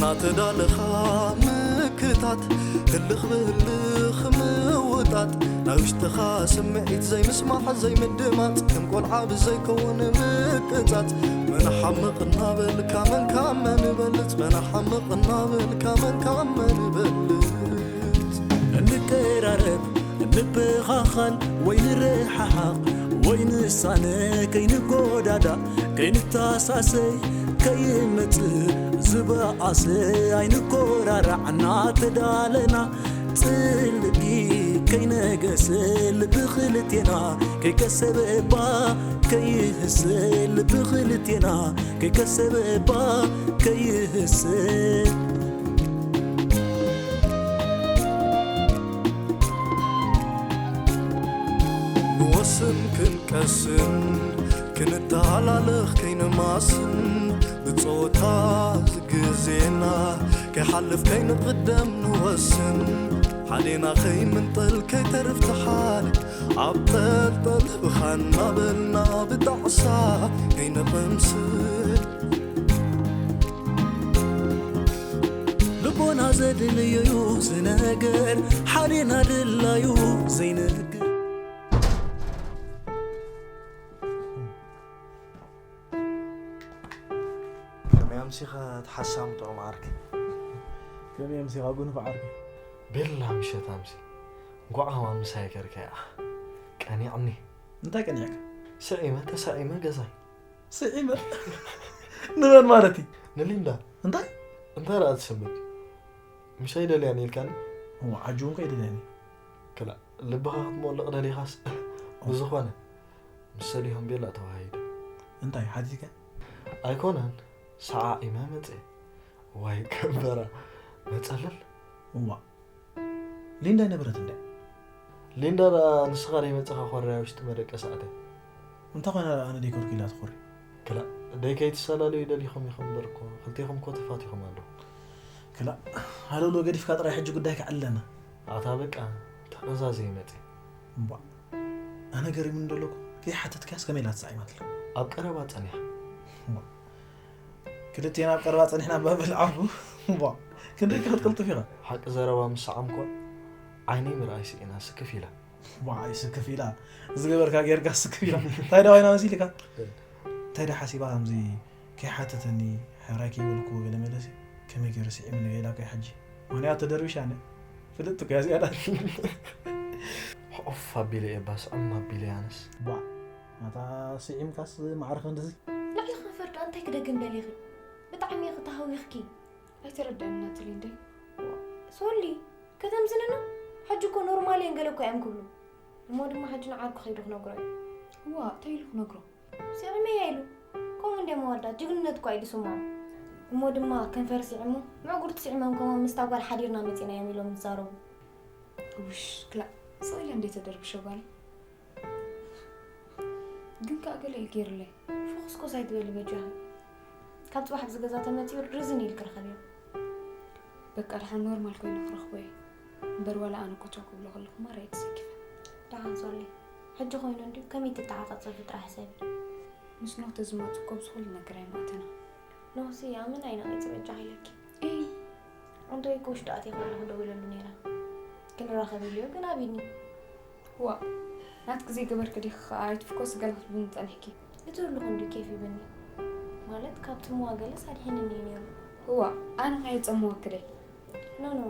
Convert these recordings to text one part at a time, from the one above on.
ኣተዳለኻ ምክታት፣ ህልኽ ብህልኽ ምውጣጥ፣ ናይ ውሽጥኻ ስምዒት ዘይምስማዕ ዘይምድማፅ፣ ከም ቆልዓ ብዘይከውን ምቅጻጽ፣ መን ሓምቕ እናበልካ መን ካብ መን ይበልጽ፣ መን ሓምቕ እናበልካ መን ካብ መን ይበልጽ። እንቀራረብ፣ እንበኻኻል ወይ ንረሓሓቕ ወይ ንሳነ፣ ከይንጎዳዳእ ከይንተሳሰይ፣ ከይመጽእ ዝበኣሰ፣ ኣይንኮራራዕ እናተዳለና፣ ጽልኢ ከይነገሰ ልቢ ክልቴና፣ ከይከሰበ እባ ከይህሰ ልቢ ክልቴና፣ ከይከሰበ እባ ከይህሰ። ንወስን ክንቀስን፣ ክንተሃላለኽ ከይንማስን፣ ብጾታ ግዜና ከይሓልፍ ከይንቕደም ንወስን። ሓዴና ከይምንጠል ከይተርፍ ተሓል፣ ኣብ ጠልጠል ብኻ እናበልና ብጣዕሳ ከይንቕምስል። ልቦና ዘድልዮ እዩ ዝነገር፣ ሓዴና ድላዩ ዘይነግር። ከመይ ኣምሲኻ እቲ ሓሳም ጥዑም ዓርኪ? ከመይ ኣምሲኻ ጉንፍ ዓርኪ? ቤላ ምሸት ኣምሲ እንኳዕ ሃዋ ምሳይ ገርካያ። ቀኒዕኒ። እንታይ ቀኒዕካ? ስዒመ ተሳዒመ ገዛይ። ስዒመ? ንመን ማለት እዩ? ንሊንዳ። እንታይ? እንታይ ደኣ ትስምዕ? ምሻይ ደልያን ኢልካኒ? እሞ ዓጂ እውን ከይደልያን እዩ። ክላእ፣ ልብኻ ክትሞልቕ ደሊኻስ? ብዝኾነ፣ ምስ ሰሊሆም ቤላ ተዋሃሂደ። እንታይ ሓቲትካ? ኣይኮነን፣ ሰዓዒመ መጽእ። ዋይ ከንፈራ፣ መጸለል። እዋ፣ ሊንዳ ኣይነበረት እንደ? ሊንዳ ደኣ ንስኻ ደይ መጽኻ ኮርያ ውሽጢ መደቀሲ ኣትያ። እንታይ ኮይና ደኣ ኣነ ደይ ኮርኩ ኢላ ትኾሪ? ክላእ፣ ደይ ከይትሰላለዩ ደሊኹም ኢኹም እምበር እኮ፣ ክልቴኹም እኮ ተፋቲኹም ኣለኹም። ክላእ፣ ሃለውለው ገዲፍካ ጥራይ ሕጂ ጉዳይካ ዕለና። ኣታ በቃ፣ ተቐዛዘይ መጺ። እምቧእ፣ ኣነ ገሪሙኒ ደሎ እኮ፣ ከይሓተትካስ ከመይ ኢላ ትሳዒማትላ? ኣብ ቀረባ ጸኒሓ። እምቧእ፣ ክልቴና ኣብ ቀረባ ጸኒሕና እባ በል ዓፉ። እምቧእ፣ ክንደይ ከ ክትቅልጥፍ ኢኻ? ሓቂ ዘረባ ምስ ሰዓምኩ፣ ዓይነይ ምርኣይ ስኢና ስክፍ ኢላ። ዋይ ስክፍ ኢላ። ዝገበርካ ጌርካ ስክፍ ኢላ። እንታይ ደባይና መሲልካ? እንታይ ደ ሓሲባ ከምዚ ከይሓተተኒ፣ ሕራይ ከይበልኩዎ ገለ መለሲ፣ ከመይ ገይሩ ስዒሙኒ ገይላ ኮይ ሓጂ። ምኽንያቱ ተደርቢሻ ኣነ። ፍልጥቲ እኮ እያ እዚኣ። ኦፍ ኣቢለ እየ ባስ፣ ዕም ኣቢለ እየ ኣነስ። ቧ፣ ናታ ስዒምካስ ማዕረ ክንድዚ? ልዕሊ ከንፈር ደኣ እንታይ ክደግም ደሊኺ? ብጣዕሚ ኢኺ ተሃዊኽኪ። ኣይተረድኣኒ ናቲ ሊንደይ። ሶሊ፣ ከተምዝንና? ሕጂ እኮ ኖርማል እየን ገለ እኮ እዮም ክብሉ። እሞ ድማ ሕጂ ንዓርኩ ከይዱ ክነግሮ እዩ። እዋ፣ እንታይ ኢሉ ክነግሮ? ስዒመያ ኢሉ። ከምኡ እንድዮም ኣወዳት፣ ጅግንነት እኮ እዩ ዝስምዖም። እሞ ድማ ከንፈር ስዒሙ፣ ምዕጉርቲ ስዒሞም ከማን ምስታ ጓል ሓዲርና መጺና እዮም ኢሎም ዝዛረቡ። ውሽ፣ ክላእ፣ ስቕ ኢለ እንዴ ተደርብሾ ጓል። ግን ከኣ ገለ እዩ ገይሩለይ። ፍኹስኩስ ኣይትበሊ በጃኺ። ካብ ጽባሕ ኣብዚ ገዛ ተመጺኡ ርዝን ኢልኪ ርኸብዮ። በቃ፣ ደሓን ኖርማል ኮይኑ ክረኽቦ እየ። እምበር ዋላ ኣነ ኮቻው ክብሎ ከለኹ ማራ እየ ተሰኪፈ። ደሓን ሶሊ፣ ሕጂ ኮይኑ እንድዩ ከመይ ትተዓጻጸፊ ጥራሕ ሕሰቢ። ምስ ኖህ ተዝመጹ እኮ ኣብዚ ኩሉ ነገር ኣይምኣተና። ኖህሲ ኣመና እዩ ነቒጹ በጃኺ ኢለኪ። እይ። ኣንተ እኮ ውሽጢ ኣትየ ከለኹ ደዊለሉ ነይረ። ክንራኸብ ኢሉ ግን ኣቢኒ። ዋእ፣ ናትኪ ዘይገበርኪ ዲኺ ኸኣ ኣይትፍኮሲ ገለ ክትብልኒ ጸኒሕኪ። እቲ ህሉኽ እንድዩ ኬፍ ይብኒ። ማለት፣ ካብ ጽምዋ ገለስ ኣድሒንኒ እዩ ነይሩ። ዋእ፣ ኣነ ከ የጸምወኪ ደይ? ኖ፣ ኖ፣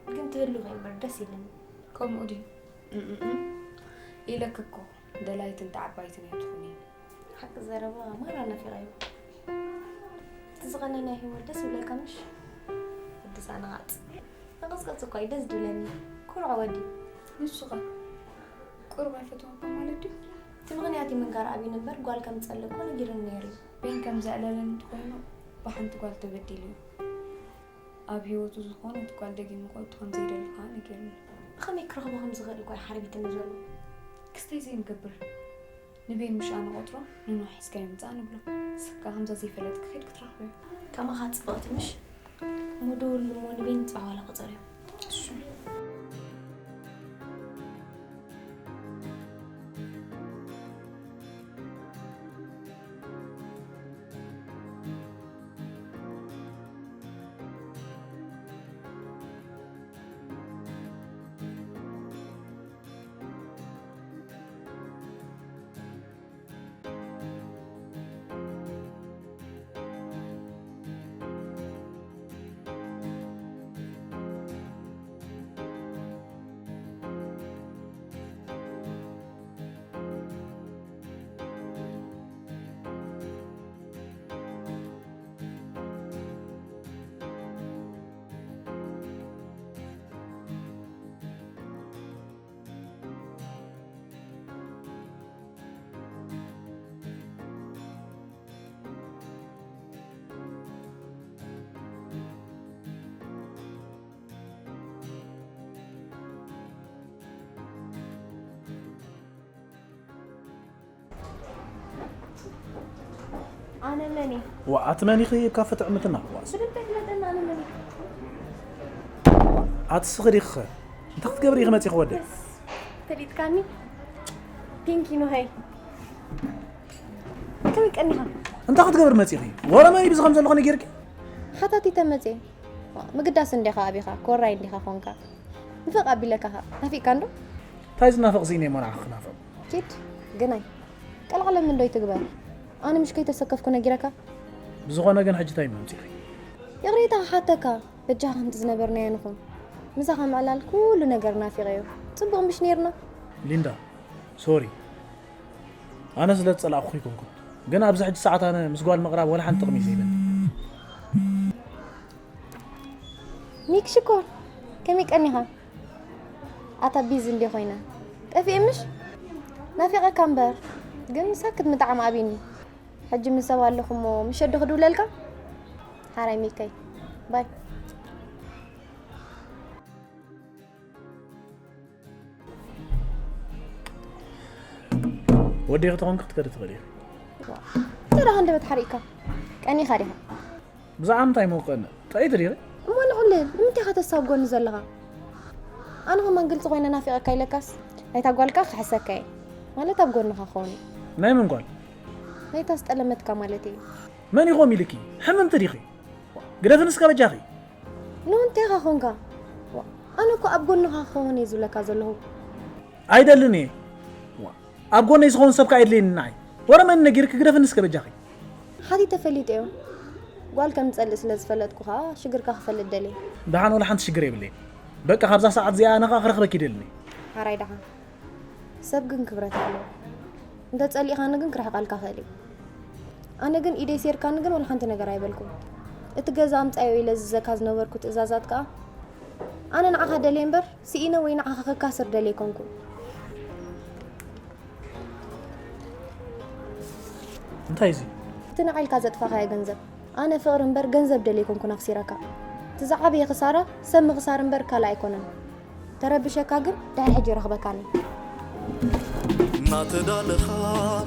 ግን እቲ ህሉኽ እዩ እምበር ደስ ኢልኒ። ከምኡ ድዩ? እም፣ እም፣ እም። ኢለኪ እኮ፣ ደላይትን ተዓባይትን ኣይትኹኒ። ሓቂ ዘረባ ማራ ናፊቐዮ። እቲ ዝቐነነ ህይወት ደስ ይብለካ ምሽ? ወዲ ሳነቓጽ። ንቕጽቅጽ እኳ እዩ ደስ ዝብለኒ። ኩርዑ ወዲ። ንሱ ኸ ቁሩብ ኣይፈትወካን ማለት ድዩ? እቲ ምኽንያት እዩ ምንጋር ኣቢኒ እምበር ጓል ከምጸልእ እኮ ነጊሩኒ ነይሩ እዩ። ቤን ከም ዘዕለለኒ እንተኾይኑ ብሓንቲ ጓል ተበዲሉ እዩ። ኣብ ህይወቱ ዝኾነት ጓል ደጊሙ ክእቱ ከም ዘይደሊ ከኣ ነጊሩኒ። ብኸመይ ክረኽቦ ከም ዝኽእል እኳ እዩ ሓርቢትኒ ዘሎ። ክስታይ ዘይንገብር። ንቤን ምሽ ኣነ ቆጽሮ ንኖህ ሒዝካዮ ምጻእ ንብሎ። ንስኻ ከምዛ ዘይፈለጥካ ከይድ ክትረኽቦ። ከማኻ ጽብቕቲ ምሽ? እሞ ደውል እሞ ንቤን ጽባሕ ዋላ ክጸርዮ። እሺ። ኣነ መን እየ? ዋ ኣቲ መን ኢኺ ካብ ፍትዕ ምትና ዋ ስለ እንታይ ፍለጠና ኣነ መን እየ? ኣቲ ስኺ ዲኺ እንታይ ክትገብሪ ኢኺ መፂኺ ወደ ፈሊጥካኒ ፒንኪ ኖሀይ ከመይ ቀኒኻ? እንታይ ክትገብሪ መፂኺ ወረ መን እዩ ብዚ ከም ዘለኹ ነጊርኪ ሓታቲተ መፅየ ምግዳስ እንዲኻ ኣቢኻ ኮራይ እንዲኻ ኾንካ ንፍቕ ኣቢለካ ኸ ናፊቕካ እንዶ? እንታይ ዝናፈቕ ስኢነ እሞ ንዓኺ ክናፈቕ ኪድ ግናይ ቀልዓለሚ እንዶ ይትግበር ኣነ ምሽ ከይተሰከፍኩ ነጊረካ ብዝኾነ ግን ሕጂ እንታይ መምፂኺ ይቕሬታ ክሓተካ በጃኻ ከምቲ ዝነበርናዮ ንኹን ምሳኻ ምዕላል ኩሉ ነገር ናፊቐዮ ጽቡቕ ምሽ ነይርና ሊንዳ ሶሪ ኣነ ስለ ዝፀላእኩ ይኮንኩን ግን ኣብዚ ሕጂ ሰዓት ኣነ ምስ ጓል ምቕራብ ወላ ሓንቲ ጥቕሚ ዘይብለኒ ሚክ ሽኮር ከመይ ቀኒኻ ኣታ ቢዚ እንዴ ኮይነ ጠፊኤ ምሽ ናፊቐካ እምበር ግን ሳክት ምጣዕሚ ኣብዩኒ ሕጂ ምስ ሰብ ኣለኹ እሞ ምሸ ዶ ክድውለልካ ሓራይ ሚከይ ባይ ወዲኺ ተኾንኪ ክትከዲ ትኽእሊ ኢኺ ተራ ሃንደበት ሓሪቕካ ቀኒኻ ዲኻ ብዛዕባ ምንታይ መውቀኒ ጥዕይቲ ዲኺ እሞ ንዕለ ንምንታይ ኢኻ ተሳብ ጎኒ ዘለኻ ኣነ ኸማን ግልፂ ኮይነ ናፊቐካ ኢለካስ ናይታ ጓልካ ክሕሰካ እየ ማለት ኣብ ጎንኻ ክኸውን እዩ ናይ መን ጓል ናይታ ዝጠለመትካ ማለት እዩ መን ኢኹም ኢልኪ ሕምምቲ ዲኺ ግደፍን እስከ በጃኺ ንእንቴኻ ኾንካ ኣነ እኮ ኣብ ጎንኻ ክኸውን እየ ዝብለካ ዘለኹ ኣይደልን እየ ኣብ ጎነይ ዝኸውን ሰብካ ኣይድልየኒ ንዓይ ወረ መን ነጊርኪ ግደፍን እስከ በጃኺ ሓቲተ ፈሊጠዮ ጓል ከም ዝጸልእ ስለ ዝፈለጥኩ ኸኣ ሽግርካ ክፈልጥ ደልየ ደሓን ወላ ሓንቲ ሽግር የብለይን በቃ ካብዛ ሰዓት እዚኣ ኣነ ኸኣ ክረኽበኪ ይደልን እየ ሓራይ ደሓን ሰብ ግን ክብረት ኣለዎ እንተ ጸሊእኻኒ ግን ክርሕቐልካ ኽእል እዩ ኣነ ግን ኢደይ ሴርካኒ ግን ወላ ሓንቲ ነገር ኣይበልኩን እቲ ገዛ ኣምጻዮ ኢለ ዝዘካ ዝነበርኩ ትእዛዛት ከኣ ኣነ ንዓኻ ደልየ እምበር ስኢነ ወይ ንዓኻ ከካስር ደልየ ኣይኮንኩን እንታይ እዚ እቲ ንዓይ ኢልካ ዘጥፋኻዮ ገንዘብ ኣነ ፍቕሪ እምበር ገንዘብ ደልየ ኣይኮንኩን ኣኽሲረካ እቲ ዝዓበየ ክሳራ ሰብ ምኽሳር እምበር ካልእ ኣይኮነን ተረብሸካ ግን ድሕሪ ሕጂ ይረኽበካኒ እናተዳለኻ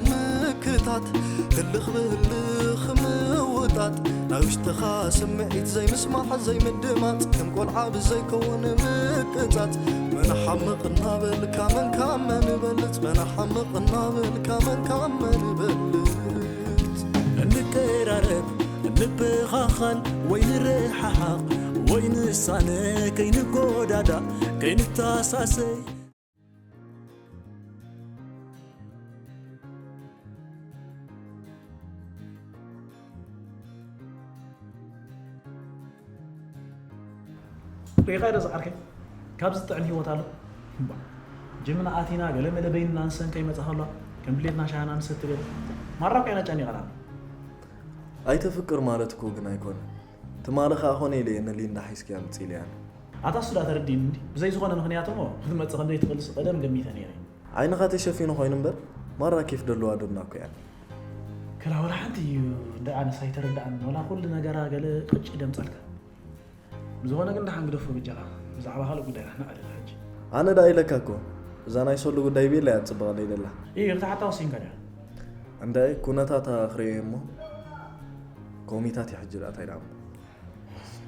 ምክታት ህልኽ ብህልኽ ምውጣጥ ናይ ውሽጥኻ ስምዒት ዘይምስማዕ ዘይምድማፅ ከም ቆልዓ ብዘይከውን ምቅፃፅ መን ሓምቕ እናበልካ መን ካብ መን በልፅ መን ሓምቕ እናበልካ መን ካብ መን በልፅ እንቀራረብ እንበኻኻን ወይ ንረሓሓቕ ወይ ንሳነ ከይንጎዳዳእ ከይንተሳሰይ ሪኢኻ ዶ ዝዓርከይ ካብዚ ጥዕም ህይወት ኣሎ ጅምና ኣቲና ገለ መለ በይንና ንሰን ከይመፃ ከሎ ከም ድሌትና ሻህና ንሰቲ ገለ ማራ ኮይና ጨኒቐና ኣይተፍቅር ማለት እኮ ግን ኣይኮነ ትማሊ ከዓ ኾነ ኢለ እየ ንሊንዳ ሒዝክያ ምፅ ኢለያ ኣታ እሱ ዳ ተረዲእኒ እንዲ ብዘይ ዝኾነ ምኽንያት እሞ ክትመፅእ ከም ዘይትኽእልስ ቀደም ገሚተ ነይረ ዓይንኻ ተሸፊኑ ኮይኑ እምበር ማራ ኬፍ ደለዋ ዶ እናኮ እያ ከላ ወላ ሓንቲ እዩ እንደ ኣነስ ኣይተረድኣን ወላ ኩሉ ነገራ ገለ ቅጭ ደምፀልካ ብዝኾነ ግን ደሓን ግደፎ በጃኻ ብዛዕባ ካልእ ጉዳይና ንዕልል ሕጂ ኣነ ደኣ ኢለካ እኮ እዛ ናይ ሶሎ ጉዳይ ቤላ እያ ትፅብቐለይ ደላ እዩ ክትሓታ ወሲንካ ድያ እንዳ ኩነታታ ክርእዮ እሞ ኮሚታት እዩ ሕጂ ደኣ እንታይ ደኣ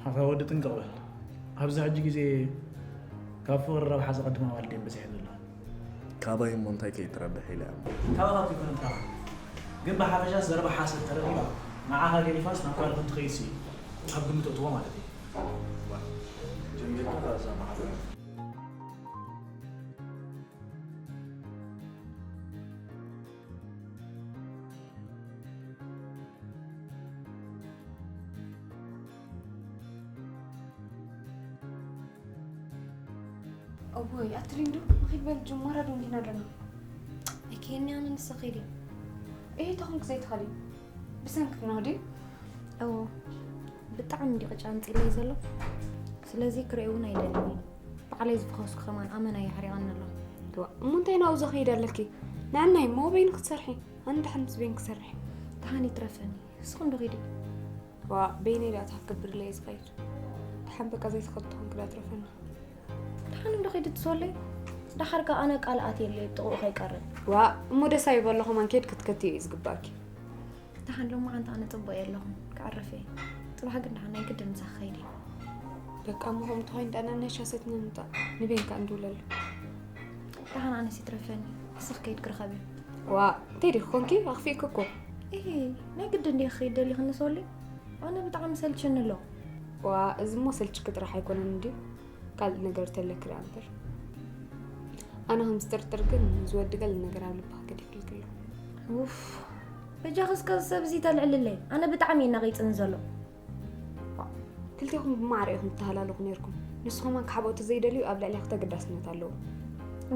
ኣታ ወዲ ጥንቅቕ በል ኣብዚ ሕጂ ግዜ ካብ ፍቕሪ ረብሓ ዘቐድማ ኣዋልድ እየን በዚሐን ዘለዋ ካባይ እሞ እንታይ ከይትረብሕ ኢለ እያ ካባኻ እኮ ይኮነት ካባኻ ግን ብሓፈሻ ዘረባ ሓሰት ተረኺባ ንዓኻ ገዲፋስ ናብ ካልእ ከም ትኸይድሲ ኣብ ግምት እትዎ ማለት እዩ ጀሚርካ እዛ ማዕበል እወይ ኣቲ ሊንዱ ንኺድ በል ጅማራ ደንጊና ኣለና። ኣይከየኒ ኣነ ንስኺ ዲ እሂ ተኾንክ ዘይትኸሊ ብሰንክትና ድዩ? እዎ ብጣዕሚ እንዲ ቅጫ ኣምፂለይ ዘሎ ስለዚ ክርኢ እውን ኣይደልን እዩ ባዕለይ ዝፈኸስኩ ከማን ኣመና ይሕሪቐኒ ኣሎ። እሞ እንታይ ናብኡ ዘኸይድ ኣለኪ? ንዕናይ እሞ በይኑ ክትሰርሒ ኣነ ድሓን ምስ በይን ክሰርሕ። ደሓን ይትረፈኒ ንስኺ እንዶ ኺዲ። ዋእ በይነይ ደኣ እንታይ ክገብር ኢለ እየ ዝኸይድ ደሓን በቃ ዘይትኸዲ ተኾንኪ ደኣ ትረፈኒ ደሓን እንዶ ኺዲ ትሶለይ ደሓር ከኣ ኣነ ቃል ኣትየለይ ኣብ ጥቕኡ ከይቀርብ ዋእ እሞ ደስ ኣይበሎ ኸማን ኬድ ክትከትዮ እዩ ዝግባእኪ ደሓን ሎማዓንቲ ኣነ ጽቡቕ እየ ኣለኹ፣ ክዕርፍ እየ። ጽባሕ ግን ደሓን ናይ ግድን ምሳኺ ክኸይድ እየ። በቃ እሞ ከምኡ እንተኾይኑ ደኣ ነናይ ሻሂ ሰቲና ንምጻእ፣ ንቤን ከኣ ንድውለሉ። ደሓን ኣነስ ይትረፈኒ፣ ንስኺ ከይድ ክርኸብ እየ። ዋእ፣ እንታይ ዲኺ ኮንኪ? ኣኽፊእኪ እኮ። ኢሂ፣ ናይ ግድን ድየ ክኸይድ ደሊኽኒ ሶሊ? ኣነ ብጣዕሚ ሰልችኒ ኣሎ። ዋእ፣ እዚ እሞ ሰልችኪ ጥራሕ ኣይኮነን እንድዩ፣ ካልእ ነገር ተለኪ ደኣ እምበር። ኣነ ከም ዝጥርጥር ግን እዚ ወዲ ገለ ነገር ኣብ ልብኺ ገዲፉልኪ ኣሎ። ኡፍ፣ በጃኺ እስከ እዚ ሰብ እዚ ተልዕልለይ። ኣነ ብጣዕሚ እዩ ነቒጽኒ ዘሎ። ክልቴኹም ብማዕረ ኢኹም ትተሃላለኹ ነይርኩም። ንሱ ከማን ክሓብኦ ተዘይደልዩ ኣብ ልዕሌኺ ተገዳስነት ኣለዎ።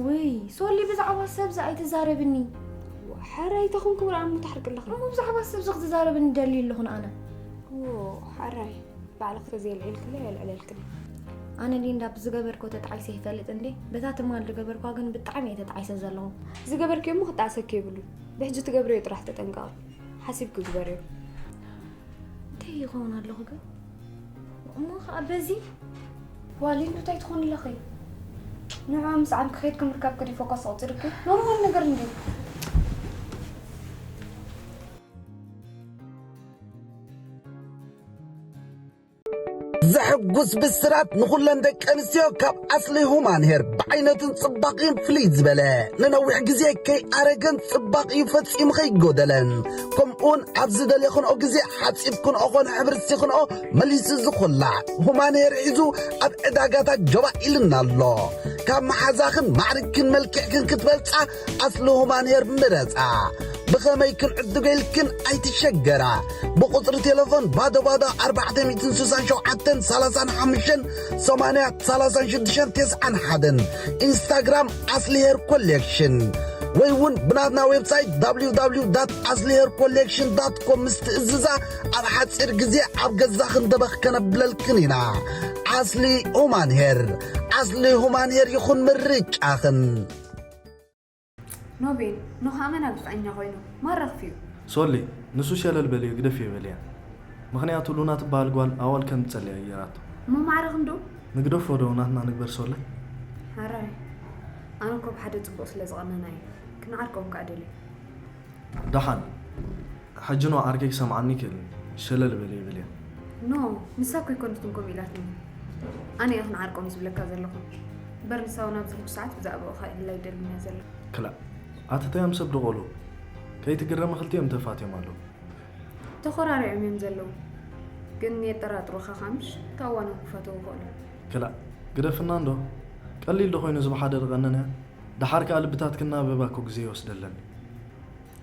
ውይ ሶሊ፣ ብዛዕባ ሰብዚ ኣይትዛረብኒ። ሕራይ ተኾንኪ ብርኣን እሞ ተሕርቂ ኣለኺ። እሞ ብዛዕባ ሰብዚ ክትዛረብኒ ደልዩ ኣለኹ ንኣነ። ኦ፣ ሕራይ ባዕልኺ ተዘየልዒልክለይ ኣየልዕለልክን። ኣነ ሊንዳ ብዝገበርኮ ተጣዒሰ ይፈልጥ እንዴ? በታ ትማል ዝገበርኳ ግን ብጣዕሚ እየ ተጣዒሰ ዘለኹ። ዝገበርክዮ እሞ ክጣዕሰኪ የብሉን። ብሕጂ ትገብርዮ ጥራሕ ተጠንቀቒ። ሓሲብኪ ግበርዮ። እንታይ ይኸውን ኣለኹ ግን? እሞ ኸዓ በዚ ዋሊንዱ እንታይ ትኾን ኣለኺ? ንዕኦም ምስ ዓም ክኸይድ ክምርካብ ክዲ ፎከስ ኣውፂርኪ? ኖርማል ነገር እንድዩ። ዘሕጉስ ብስራት ንኹለን ደቂ ኣንስትዮ ካብ ኣስሊ ሁማን ሄር። ብዓይነቱን ጽባቕኡን ፍልይ ዝበለ፣ ንነዊሕ ግዜ ከይኣረገን ጽባቕኡ ፈጺሙ ከይጎደለን፣ ከምኡውን ኣብ ዝደለኽንኦ ግዜ ሓጺብክንኦ ኾነ ሕብርትኽንኦ መሊሱ ዝኹላዕ ሁማን ሄር ሒዙ ኣብ ዕዳጋታት ጀባ ኢልና ኣሎ። ካብ መሓዛኽን ማዕርግክን መልክዕክን ክትበልጻ ኣስሊ ሁማን ሄር ምረጻ። ብኸመይ ክንዕድጎ ኢልክን ኣይትሸገራ። ብቁጽሪ ቴሌፎን ባዶ ባዶ ኣርባዕተ ሚእትን ስሳን ሸውዓተን ሰላሳን ሓሙሽተን ሰማንያ ሰላሳን ሽዱሽተን ተስዓን ሓደን፣ ኢንስታግራም ኣስሊ ሄር ኮሌክሽን፣ ወይ እውን ብናትና ዌብሳይት www collection com ምስ ትእዝዛ ኣብ ሓጺር ግዜ ኣብ ገዛኽን ደበኽ ከነብለልክን ኢና። ኣስሊ ሁማን ሄር፣ ኣስሊ ሁማን ሄር ይኹን ምርጫኽን። ኖቤል፣ ኖህ ኣመና ግፍዐኛ ኮይኑ፣ ማራ ኣኽፊኡ። ሶሊ፣ ንሱ ሸለል በልዮ፣ ግደፍዮ በልያ። ምኽንያቱ ሉና ትበሃል ጓል ኣዋል ከም ዝጸልያ እዩ ገይራቶ። እሞ ማዕረ ክንድኡ? ንግደፎ ዶ ናትና ንግበር ሶሊ? ሕራይ፣ ኣነ እኮ ብሓደ ጽቡቕ ስለ ዝቐነና እዩ። ክንዓርቆም ከኣ ደልየ። ደሓን፣ ሕጂ ኖ ዓርከይ ክሰምዓኒ ይክእል፣ ሸለል በልዮ በልያ። ኖ፣ ንሳ እኮ ኣይኮነትን ከምኡ ኢላትኒ። ኣነ እየ ክንዓርቆም ዝብለካ ዘለኹ። እምበር ንሳ እውን ኣብዚ ሕጂ ሰዓት ብዛዕባኡ ክርእየላ ኣይደልን እየ ዘለኹ። ክላእ፣ ኣተታዮም ሰብ ድቖሉ። ከይትግረሚ ክልቲኦም ተፋትዮም ኣለዉ። ተኾራሪዖም እዮም ዘለዉ። ግን የጠራጥሩኻ ኻምሽ፣ እታ እዋኖም ክፈተዉ ይኽእሉ። ክላእ፣ ግደፍና እንዶ። ቀሊል ዶ ኮይኑ እዚ ብሓደ ዝቐነነ? ደሓር ከኣ ልብታትክን እናበባ እኮ ግዜ ይወስደለን።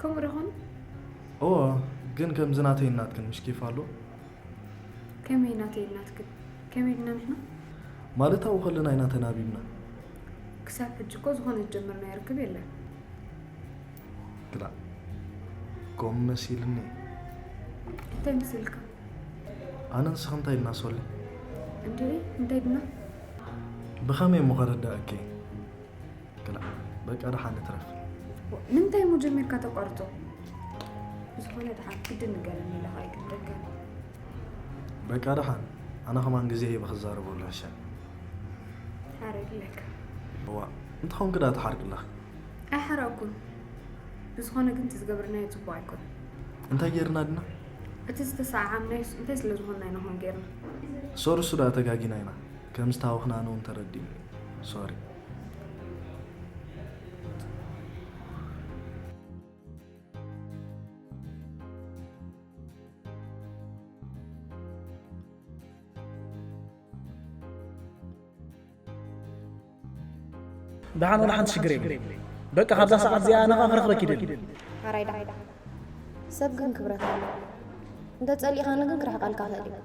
ከምኡ ዶ ኾኑ? እወ፣ ግን ከምዚ ናተይን ናትክን ምሽ ኬፍ ኣሎ። ከመይ ናተይን ናትክን? ከመይ ድና ንሕና? ማለት ኣብኡ ከለና ኢና ተናቢብና። ክሳብ ሕጂ እኮ ዝኾነ ዝጀመርናዮ ርክብ የለን። ግዳ፣ ከምኡ መሲልኒ። እንታይ መሲልካ? ኣነ ንስኺ እንታይ ኢልና ሶሊ? እንድዒ፣ እንታይ ድና? ብኸመይ እሞ ከረዳእኪ? ግዳ፣ በቃ ደሓን ንትረፍ። ንምንታይ እሞ ጀሚርካ ተቋርጾ? ብዝኾነ ደሓን ግድን ንገረኒ ኢለ ኸኣ ኣይግድደካን። በቃ ደሓን፣ ኣነ ኸማን ግዜ ሂበ ክዛረበሉ ሕሸ። ሓረግለካ። እዋ፣ እንተኾንኪ ደኣ ትሓርቂ ኣለኺ። ኣይሓረቕኩን። ብዝኾነ ግን እቲ ዝገበርናዮ ጽቡቕ ኣይኮነን። እንታይ ጌርና ድና? እቲ ዝተሰዓዓምናዮስ እንታይ ስለ ዝኾንና ኢና ከምኡ ጌርና? ሶሪ፣ እሱ ደኣ ተጋጊና ኢና። ከም ዝታወኽና ኣነ እውን ተረዲኡኒ። ሶሪ። ደሓን ወላ ሓንቲ ሽግር የብሉን። በቃ ካብዛ ሰዓት እዚኣ ኣነ ኸኣ ክረኽበኪ ይደሊ። ሓራይ ደሓን። ሰብ ግን ክብረት ኣለዎ። እንተ ጸሊእኻኒ ግን ክርሕቐልካ እኽእል እየ።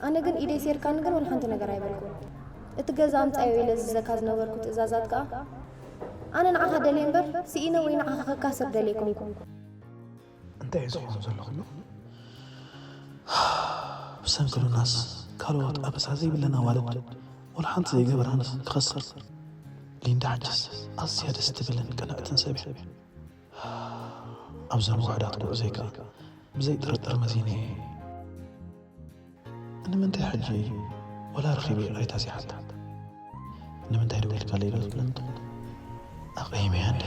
ኣነ ግን ኢደይ ሴርካኒ ግን ወላ ሓንቲ ነገር ኣይበልኩን። እቲ ገዛ ኣምጻዮ ኢለ ዝዘካ ዝነበርኩ ትእዛዛት ከኣ ኣነ ንዓኻ ደልየ እምበር ስኢነ ወይ ንዓኻ ክካሰብ ደልየ ኣይኮንኩን። እንታይ እዩ ዝኸውን ዘሎ ኩሉ? ብሰንኪ ሉናስ ካልኦት ኣበሳ ዘይብለን ኣዋልድ ወላ ሓንቲ ዘይገበራንስ ክኸስር። ሊንዳ ሕጅስ ኣዝያ ደስ ትብልን ቅንዕትን ሰብ እያ። ኣብዘን ውሑዳት ጉዕዞይ ከኣ ብዘይ ጥርጥር መዚነየ። ንምንታይ ሕጂ ወላ ረኺበ ኣይታሲሓታ? ንምንታይ ደዊልካለይ ዶ ትብለኒ? ኣቐይመያ እንደ።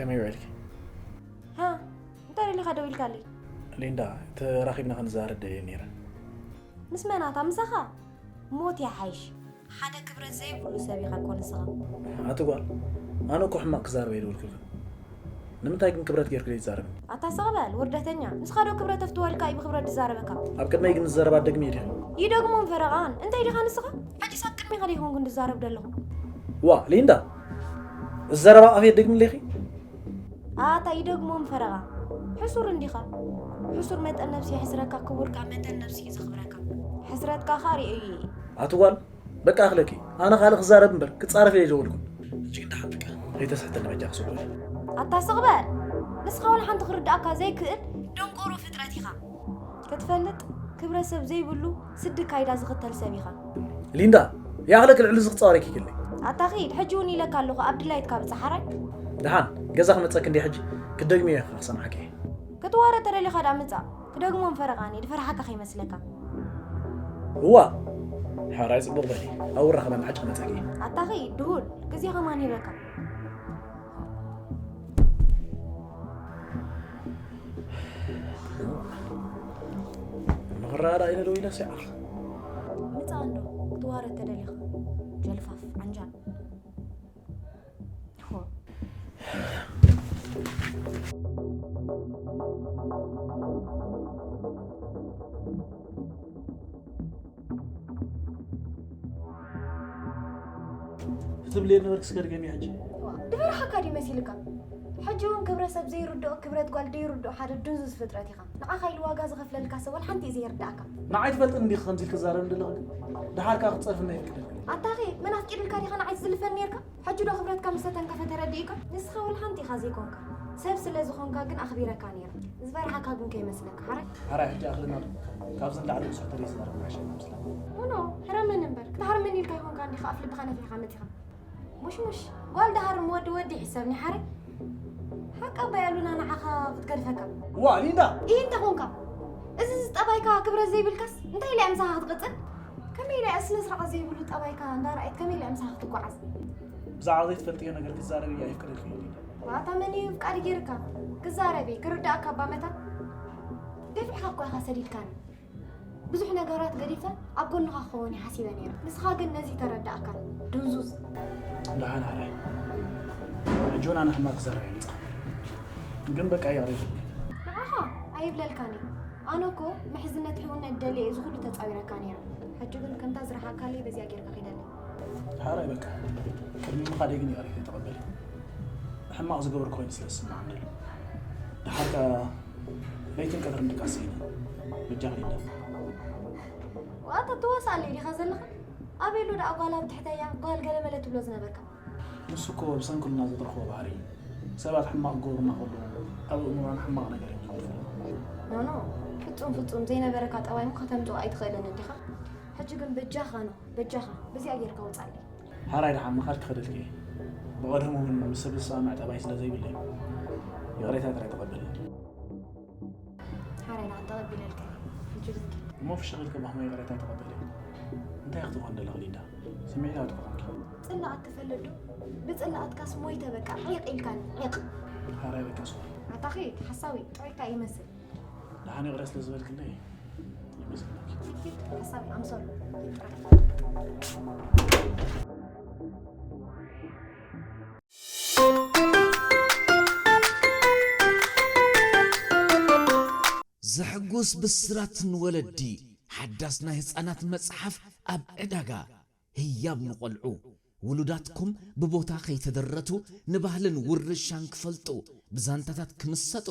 ከመይ ውዒልኪ? ሃ እንታይ ደሊኻ ደው ኢልካለይ? ሊንዳ፣ ተራኺብና ክንዛረብ ደልየ ነይረ። ምስ መናታ ምሳኻ? ሞት ይሓይሽ። ሓደ ክብረት ዘይብሉ ሰብ ኢኻ እኮ ንስኻ። ኣቲ ጓል፣ ኣነ እኮ ሕማቕ ክዛረብ ኣይደወልኩልክን። ንምንታይ ግን ክብረት ጌርኩ ዘይትዛረብኒ? ኣታ ስቕ በል ውርደተኛ። ንስኻ ዶ ክብረት ኣፍትወልካ እዩ ብኽብረት ዝዛረበካ? ኣብ ቅድመይ ግን ዝዘረባ ትደግምዮ ዲኺ? ይደግሞን ፈረቓን። እንታይ ዲኻ ንስኻ? ሕጂስ ኣብ ቅድሜኻ ደይኮንኩ ዝዛረብ ደለኹ። ዋ ሊንዳ፣ እዚ ዘረባ ኣፍየ ትደግምለይ ኢኺ? ኣታ ይደግሞን ፈረቓ። ሕሱር እንዲኻ። ሕሱር መጠን ነብሲ የሕስረካ፣ ክቡር ከኣ መጠን ነብሲ እዩ ዘኽብረካ። ሕስረትካ ከኣ ርእየዮ እየ። ኣቲ ጓል፣ በቃ ኣኽለኪ። ኣነ ካልእ ክዛረብ እምበር ክጻረፍ እየ ዘይደወልኩ። ሕጂ ግን ደሓን በቃ ከይተስሕተኒ በጃኺ ስጉ በሊ። ኣታ ስቕ በል። ንስኻ ወላ ሓንቲ ክርድኣካ ዘይክእል ደንቆሮ ፍጥረት ኢኻ። ክትፈልጥ ክብረ ሰብ ዘይብሉ ስዲ ካይዳ ዝኽተል ሰብ ኢኻ። ሊንዳ፣ ይኣኽለኪ ልዕሊ እዚ ክጻወረኪ ይክእልኒ። ኣታ ኺድ፣ ሕጂ እውን ኢለካ ኣለኹ ኣብ ድላይትካ ብጻሓራይ። ደሓን፣ ገዛ ክመጸኪ እንድየ ሕጂ ክትደግምዮ ኢኺ ክሰምዓኪ እየ። ክትዋረ ተደሊኻ ደኣ ምጻእ። ክደግሞም ፈረቓኒ ድፈርሓካ ከይመስለካ። እዋ ሕራይ ጽቡቕ በሊ ኣብኡ ራኸበና ሕጂ ክመጸኪ። ኣታ ኺድ ድሁል ግዜ ከማን ሂበካ። ንኽረኣዳ ኢለ ደው ኢለ ሲዓኽ። ምጻእ እንዶ ክትዋረ ተደሊኻ ጀልፋፍ ዓንጃል። ትብልየ ነበርክ እስከ ድገሚ ሕጂ። ድፈርሓካ ድዩ መሲልካ? ሕጂ እውን ክብረ ሰብ ዘይርድኦ ክብረት ጓል ደይርድኦ ሓደ ድንዙዝ ፍጥረት ኢኻ። ንዓኻ ኢሉ ዋጋ ዝኸፍለልካ ሰብ ወላ ሓንቲ እዩ ዘይርድኣካ። ንዓይ ትፈልጥኒ እንዲኺ ከምዚ ኢልኪ ትዛረብኒ ዘለኺ ግን? ደሓር ከኣ ክትጸርፍኒ ኣይፍቅደልክን። ኣታ ኸ መን ኣፍቂድልካ ዲኻ ንዓይ ትዝልፈኒ ኔርካ? ሕጂ ዶ ክብረትካ ምስ ተተንከፈ ተረዲኡካ? ንስኻ ወላ ሓንቲ ኢኻ ዘይኮንካ። ሰብ ስለ ዝኾንካ ግን ኣኽቢረካ ኔረ። ዝፈርሓካ ግን ከይመስለካ ሓራይ። ሓራይ ሕጂ ኣኽልና ዶ? ካብዚ ንላዕሊ ብዙሕ ተሪር ዝዛረብ ምሓሸ ይመስለኒ። ኖ ኖ ሕረመኒ እምበር ክትሃርመኒ ኢልካ ኣይኮንካን ዲኻ ኣፍ ልብኻ ነፊሕካ መጺኻ። ሙሽሙሽ ጓል ድሃርም ወዲ ወዲ ይሕሰብኒ ሓረ ሓቂ ኣባይ ኣሉና ንዓኻ ክትገድፈካ። ዋ ሊንዳ ኢንተ ኾንካ እዚ ዝጠባይካ ክብረት ዘይብልካስ እንታይ ኢለ ምሳኻ ክትቅጽል? ከመይ ኢለ ስነ ስርዓት ዘይብሉ ጠባይካ እንዳረኣየት ከመይ ኢለ ምሳኻ ክትጓዓዝ? ብዛዕባ ዘይትፈልጥዮ ነገር ክትዛረቢ ኣይፍቀደልክን ሊንዳ። ዋታ መን እዩ ፍቃድ ጌርካ ክዛረብ እየ ክርዳእካ ኣባ መታን ገፊሕካ እኮ ኢኻ ሰዲድካኒ። ብዙሕ ነገራት ገዲፈ ኣብ ጎንኻ ክኸውን እየ ሓሲበ ነይረ። ንስኻ ግን ነዚ ተረዳእካን። ድንዙዝ። ደሓን ሓራይ ሕጂ እውን ኣነ ሕማቕ ክዛረብ ኣይመጻኹን። ግን በቃ ይቕረ ይብለኪ። ንዓኻ ኣይብለልካን እየ። ኣነ እኮ ምሕዝነት ሕውነት ደልየ እየ እዚ ኩሉ ተጻዊረካ ነይረ። ሕጂ ግን ከምታ ዝረሓካለይ በዚኣ ጌርካ ኺደለይ። ሓራይ በቃ ቅድሚ ምኻደይ ግን ይቕረ ተቐበሊ። ሕማቕ ዝገበርኩ ኮይኑ ስለ ዝስምዓኒ ኣሎ። ደሓር ከኣ ለይትን ቀትርን ድቃስ ስኢነ። በጃኺ ሊንዳ። ዋታ ትዋሳለይ ዲኻ ዘለኻ? ኣበይ ኣሎ ደኣ ጓል ኣብ ትሕተያ ጓል ገለመለ ትብሎ ዝነበርካ? ንሱ እኮ ብሰንክልና ዘትረኽቦ ባህሪ እዩ። ሰባት ሕማቕ ክገብሩና ከለዉ ኣብ ኣእምሮና ሕማቕ ነገር እዮም ዝገድፉልና። ኖኖ ፍጹም ፍጹም ዘይነበረካ ጠባይ እሞ ከተምጽኦ ኣይትኽእልን እንዲኻ። ሕጂ ግን በጃኻ ኖ በጃኻ በዚኣ ጌርካ ውጻለይ። ሓራይ ደሓን ምኻድ ክኸደልኪ እየ። ብቐደሙ እውን ምስ ሰብ ዝሰማማዕ ጠባይ ስለ ዘይብለይ ይቕሬታ ጥራይ ተቐበልኒ። ሓራይ ደሓን ተቐቢለልካ እየ። ሕጂ ግን ኪድ። እሞ ፍሽኽ ኢልኪ እባ ከመይ ይቕሬታ ተቐበሊ? እንታይ ኢኺ ትብሊ ዘለኺ ሊንዳ? ስምዒታዊ ዲኺ ኮንኪ? ጽላኣት ትፈልጥ ዶ? ብጽላኣትካስ ሞይተ በቃ ዒቕ ኢልካኒ ዒቕ። ሓራይ በቃ ሶሪ። ኣታ ኺድ ሓሳዊ ጥዑይካ ይመስል። ደሓን ይቕረ ስለ ዝበልክለይ ይመስለኪ። ኪድ ሓሳዊ ኣምሶል። ዘሕጉስ ብስራት ንወለዲ! ሓዳስ ናይ ህጻናት መጽሓፍ ኣብ ዕዳጋ። ህያብ ንቖልዑ! ውሉዳትኩም ብቦታ ከይተደረቱ ንባህልን ውርሻን ክፈልጡ፣ ብዛንታታት ክምሰጡ፣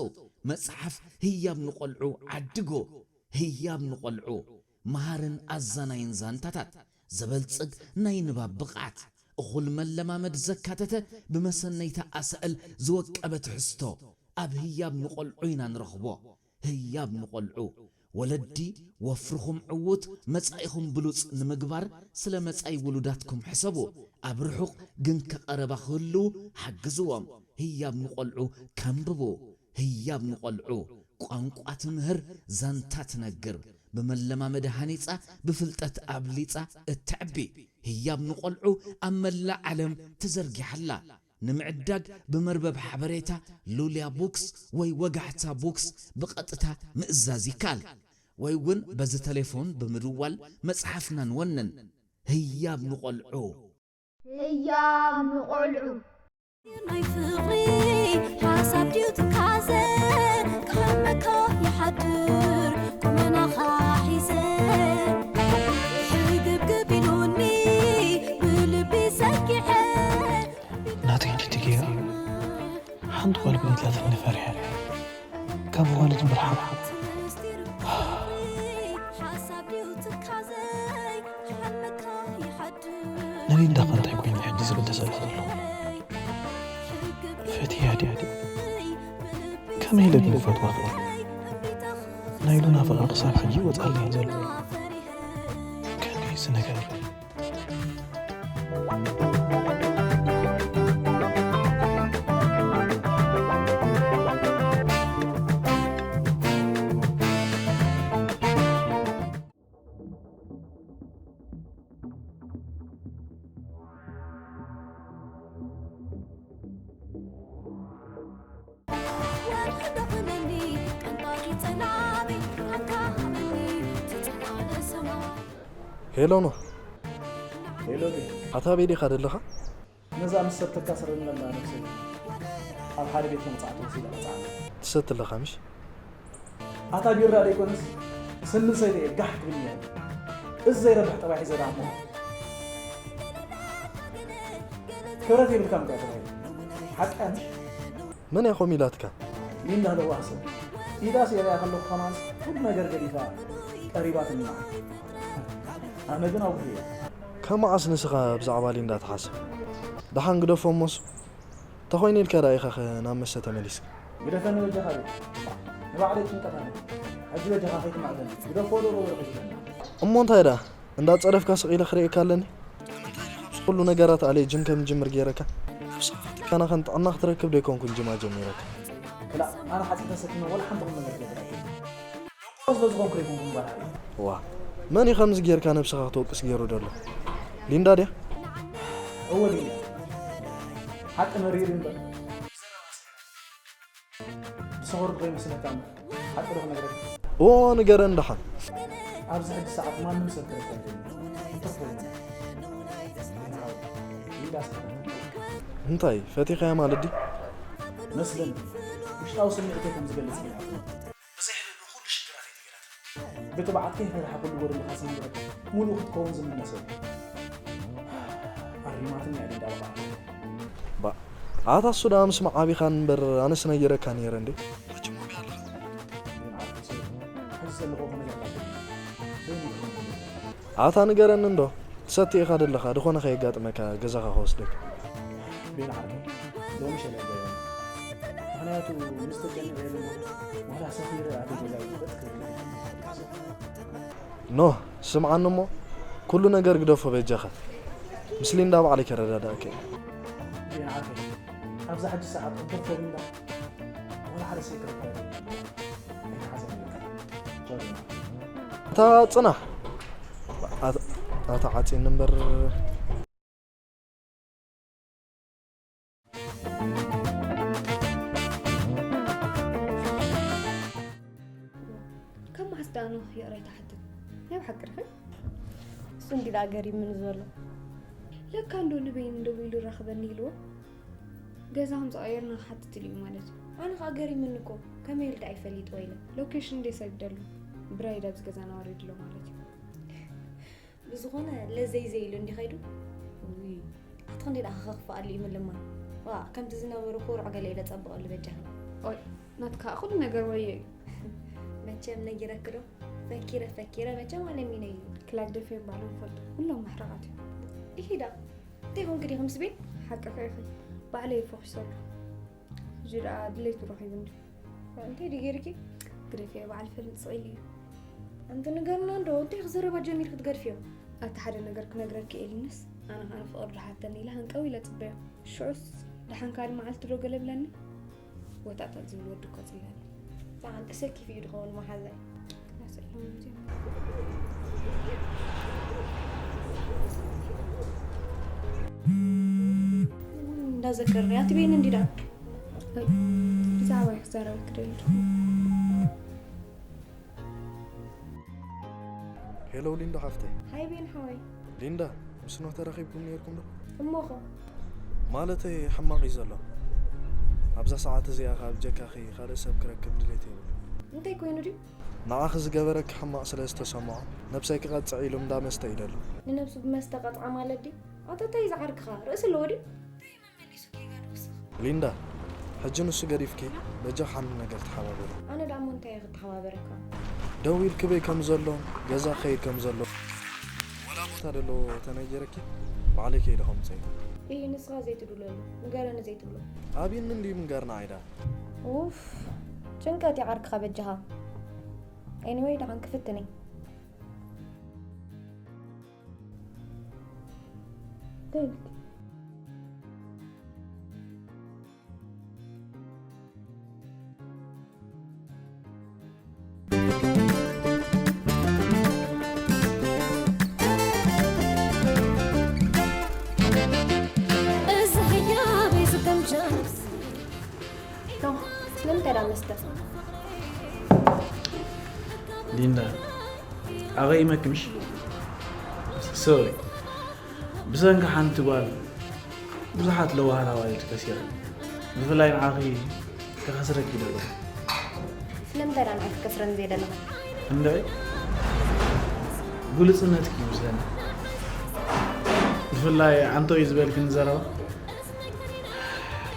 መጽሓፍ ህያብ ንቖልዑ ዓድጉ። ህያብ ንቖልዑ! መሃርን ኣዛናይን ዛንታታት፣ ዘበልጽግ ናይ ንባብ ብቕዓት፣ እኹል መለማመድ ዘካተተ ብመሰነይታ ኣሳእል ዝወቀበ ትሕዝቶ ኣብ ህያብ ንቖልዑ ኢና ንረኽቦ። ህያብ ንቖልዑ። ወለዲ፣ ወፍርኹም ዕዉት፣ መጻኢኹም ብሉጽ ንምግባር፣ ስለ መጻኢ ውሉዳትኩም ሕሰቡ። ኣብ ርሑቕ ግንከ ቀረባ ክህልዉ ሓግዝዎም። ህያብ ንቖልዑ ከንብቡ። ህያብ ንቖልዑ ቋንቋ ትምህር፣ ዛንታ ትነግር፣ ብመለማመዲ ሃኒጻ፣ ብፍልጠት ኣብሊጻ እተዕቢ። ህያብ ንቖልዑ ኣብ መላእ ዓለም ተዘርጊሓ ኣላ። ንምዕዳግ ብመርበብ ሓበሬታ ሉልያ ቡክስ ወይ ወጋሕታ ቡክስ ብቐጥታ ምእዛዝ ይከኣል። ወይ እውን በዚ ተሌፎን ብምድዋል መጽሓፍና ንወንን። ህያብ ንቖልዑ። ህያብ ንቖልዑ። ናይ ፍቕሪ ሓሳብ ድዩ ትካዘ ክሕመካ ይሓድር ቁመናኻ ሒዘ ሕግብግብ ኢሉኒ ብልቢ ሰጊሐ ናተይ እንዲቲ ገይራ ሓንቲ ጓል ብድላትኒ ፈሪሐ ካብ ጓልት ብርሓቕ ነሊንዳ ከ እንታይ ኮይኑ ሕጂ ዝብል ተሰላ ዘሎ ፈትያ ድያ ከመይ ኢለ ግን ክፈትዋ ክእል ናይ ሉና ፍቕሪ ክሳብ ሕጂ ይወፃለይ ዘሎ ከመይ እዚ ነገር ሄሎ ኖህ፣ ሄሎ ቤ፣ ኣታ ቤት ዲኻ ደለኻ? ነዛ ምስ ሰብ ተካስረኒ ዘላ ነብሰይ ኣብ ሓደ ቤት መቕጻዕቲ ወሲዳ ቀጽዓኒ። ትሰቲ ኣለኻ ምሽ? ኣታ ቢራ ደይኮነስ ስኒ ሰይደ እየ ጋሕ ክብል እየ። እዚ ዘይረብሕ ጠባይ ሒዘ ደኣ እሞ ክብረት የብልካን እኮ እያ ተባሂለ። ሓቃ ምሽ? መን እያ ከምኡ ኢላትካ? ሊንዳ ለዋህ ሰብ ኢዳ ስዒረያ ከለኹ ከማንስ ኩሉ ነገር ገዲፋ ቀሪባትኒ መዓት። ኣነ ግን ኣውግኤያ። ካብ መዓስ ንስኻ ብዛዕባ ሊንዳ ትሓስብ? ደሓን ግደፎ እሞስ እንተኾይኑ ኢልካ ደኣ ኢኻ ኸ ናብ መስተ ተመሊስካ? ግደፈኒ በጃኻ ሪክ። ንባዕለይ ጭንቀት ኣለኒ። ሕጂ በጃኻ ከይትማእዘኒ። ግደፎ ዶ በሎ ከይትብለኒ። እሞ እንታይ ደኣ እንዳጸረፍካ ስቕ ኢለ ክርእየካ ኣለኒ? ኩሉ ነገራት ኣልየ ጅም ከም ጅምር ገይረካ? ነብስኻ ፈቲሕካና ከም ጥዕና ክትረክብ ዶ ኣይኮንኩን ጅማ ጀሚረካ? ክላእ ኣነ ሓጺን ተሰኪመ ወላ ሓንቲ ቁም ነገር ገይረ ኣይፈልጥን። ደንቆሮ ስለ ዝኾንኩ ኣይኮንኩን ጓል ሓሪፍ። ዋእ መን እዩ ከምዚ ጌርካ ነብስኻ ክትወቅስ ጌሩ ደሎ? ሊንዳ ድያ? እወ ሊንዳ። ሓቂ መሪር እዩ እምበር። ብሰፈሩ ዶ ከይመስለካ እምበር ሓቂ ዶ ክነግረካ? እወ ንገረኒ ደሓን። ኣብዚ ሕጂ ሰዓት ማንም ሰብ ክረክበካ የለን። እንተኾይኑ ግን ሓወይ ሊንዳ ስሓተትኒ። እንታይ ፈቲኻያ ማለት ድዩ? መስለኒ ውሽጣዊ ስምዒተይ ከም ዝገልጽ ገይራትኒ። ብዘይ ሕልል ኩሉ ሽግራተይ ነጊራትኒ። ብትብዓት ከይፈርሓ ኩሉ ጎደለኻ ሰሚዐ ሙሉእ ክትከውን ዝምነ ሰብ። ኣሪማትኒ እያ ሊንዳ በቓ። ባእ ኣታ እሱ ደኣ ምስማዕ ኣቢኻኒ እምበር ኣነስ ነጊረካ ነይረ እንዴ። መቸም ወግዒ ኣለኻ። ግን ዓርኩ ሰብ ሕዚ ዘለኹዎ ከነግረካ ኣይደልን። በይኑ ክኸውን ኣለዎ። ኣታ ንገረኒ እንዶ ትሰቲ ኢኻ ደለኻ ድኾነ ከየጋጥመካ ገዛኻ ክወስደካ። ቤን ዓርከይ ሎሚ ሸለል በይኑ። ምኽንያቱ ምስ ተጨኒቐ የለ ዋላ ሰኺረ ኣደ ገዛይ በጥ ክብል ኖህ ስምዓኒ እሞ ኩሉ ነገር ግደፎ በጃኻ ምስ ሊንዳ ባዕለይ ከረዳድኣካ እየ። ዜና ዓርከይ ኣብዛ ሕጂ ሰዓት እምበር ተሊንዳ ዋላ ሓደ ሰብ ክረክባ ኣይትሓዘን ኣለካ። ቻው ዜና። ኣታ ጽናሕ ኣታ ዓጺኒ እምበር ካብ መዓስ ደኣ ኖህ ይቕሬታ ሓትት? ናይ ብሓቂ ርሕን? እሱ እንዲ ደኣ ገሪምኒ ዘሎ። ለካ እንዶ ንበይን ደዊሉ ራኽበኒ ኢልዎ። ገዛ ከም ዝቐየርና ክሓትት ኢሉ እዩ ማለት እዩ። ኣነ ኸኣ ገሪምኒ እኮ። ከመይ ኢሉ ደኣ ይፈሊጥ ወይለ? ሎኬሽን እንዴ ሰዲደሉ። ብራይድ ኣብዚ ገዛና ወሪዱ ኣሎ ማለት እዩ። ብዝኾነ ለዘይ ዘይሉ እንዲ ኸይዱ። ውይ ኣቲ ክንደይ ደኣ ከኽፍኣሉ እዩ ምልማን። ዋእ ከምቲ ዝነበሩ ኩሩዕ ገለ ኢለ ጸብቐሉ በጃኺ። ኦይ ናትካ ኩሉ ነገር ወዮ እዩ። መቸም ነጊረኪ ዶ ፈኪረ ፈኪረ መቸም ኣለሚነ እዩ። ክላግደፍዮም ባዕሎም ይፈልጡ ኩሎም ምሕረቓት እዮም። ኢሂ ደኣ እንታይ ኮንኪ ዲኺ ምስ ቤን? ሓቅኺ ኢኺ ባዕለይ እየ ፈኺሰሉ። ሕጂ ደኣ ድሌቱ ረኺቡ እንድዩ። እንታይ ድዩ ገይርኪ? ግደፍዮ በዓል ፈልጥ ስቕ ኢሉ እዩ። ኣንቲ ንገርና እንዶ እንታይ ኢኺ ዘረባ ጀሚርኪ ትገድፍዮ? ኣቲ ሓደ ነገር ክነግረኪ እየ ኢሉንስ ኣነ ኸኣ ንፍቕሪ ዶ ሓተኒ ኢለ ሃንቀው ኢለ እጽበዮ። ሽዑስ ደሓን ካልእ መዓልቲ ዶ ገለ ብለኒ? ወጣጣ ዝብል ወዲ እኮ ጽላል እዩ። ደሓን ተሰኪፉ እዩ ድኸውን መሓዛይ። ክላስ ዕላማ ጀሚሩ። እንዳዘከርኒ ኣትቤን እንዲዳ። ብዛዕባ ክዛረብ ክደልኩ። ሄሎ ሊንዳ ሓፍተይ። ሃይ ቤን ሓወይ። ሊንዳ፣ ምስ ኖህ ተራኺብኩም ነይርኩም ዶ? እሞኹ? ማለተይ ሕማቕ እዩ ዘሎ። ኣብዛ ሰዓት እዚኣ ካብ ጀካኺ ካልእ ሰብ ክረክብ ድሌት የብሉ። እንታይ ኮይኑ ድዩ? ንዓኺ ዝገበረኪ ሕማቕ ስለ ዝተሰምዖ ነብሰይ ክቐጽዕ ኢሉ እንዳ መስተ እዩ ደሎ። ንነብሱ ብመስተ ቀጥዓ ማለት ድዩ? ኣቶ እንታይ ዝዓርክኻ? ርእሲ ኣለዎ ድዩ? ሊንዳ፣ ሕጂ ንሱ ገዲፍኪ በጃ ሓንቲ ነገር ተሓባበሪ። ኣነ ዳሞ እንታይ እየ ክተሓባበረካ? ደው ኢልኪ በይ ከም ዘሎን ገዛ ክኸይድ ከም ዘሎ ወላ ቦታ ደሎ ተነጊረኪ ባዕለይ ከይደ ከምፀ። ኢሂ ንስኻ ዘይትድለሉ ንገረኒ ዘይትብሎ። ኣብይኒ እንድዩ ምንገርና ዓይዳ። ኡፍ ጭንቀት ይዓርክኻ በጃኻ። Anyway ደሓን ክፍትን እየ። ስለምንታይ ዳ መስተ? ሊንዳ ኣቐይመኪ ምሽ? ሶሪ፣ ብሰንኪ ሓንቲ ጓል ብዙሓት ለዋሃት ኣዋልድ ከሲረ። ብፍላይ ንዓኺ ከኸስረኪ ይደሎ። ስለምንታይ ዳ ንዓይ ክትከስረኒ ዘይደለኻ? እንድዒ ግሉጽነትኪ ይመስለኒ። ብፍላይ ኣንቶይ ዝበልክኒ ዘረባ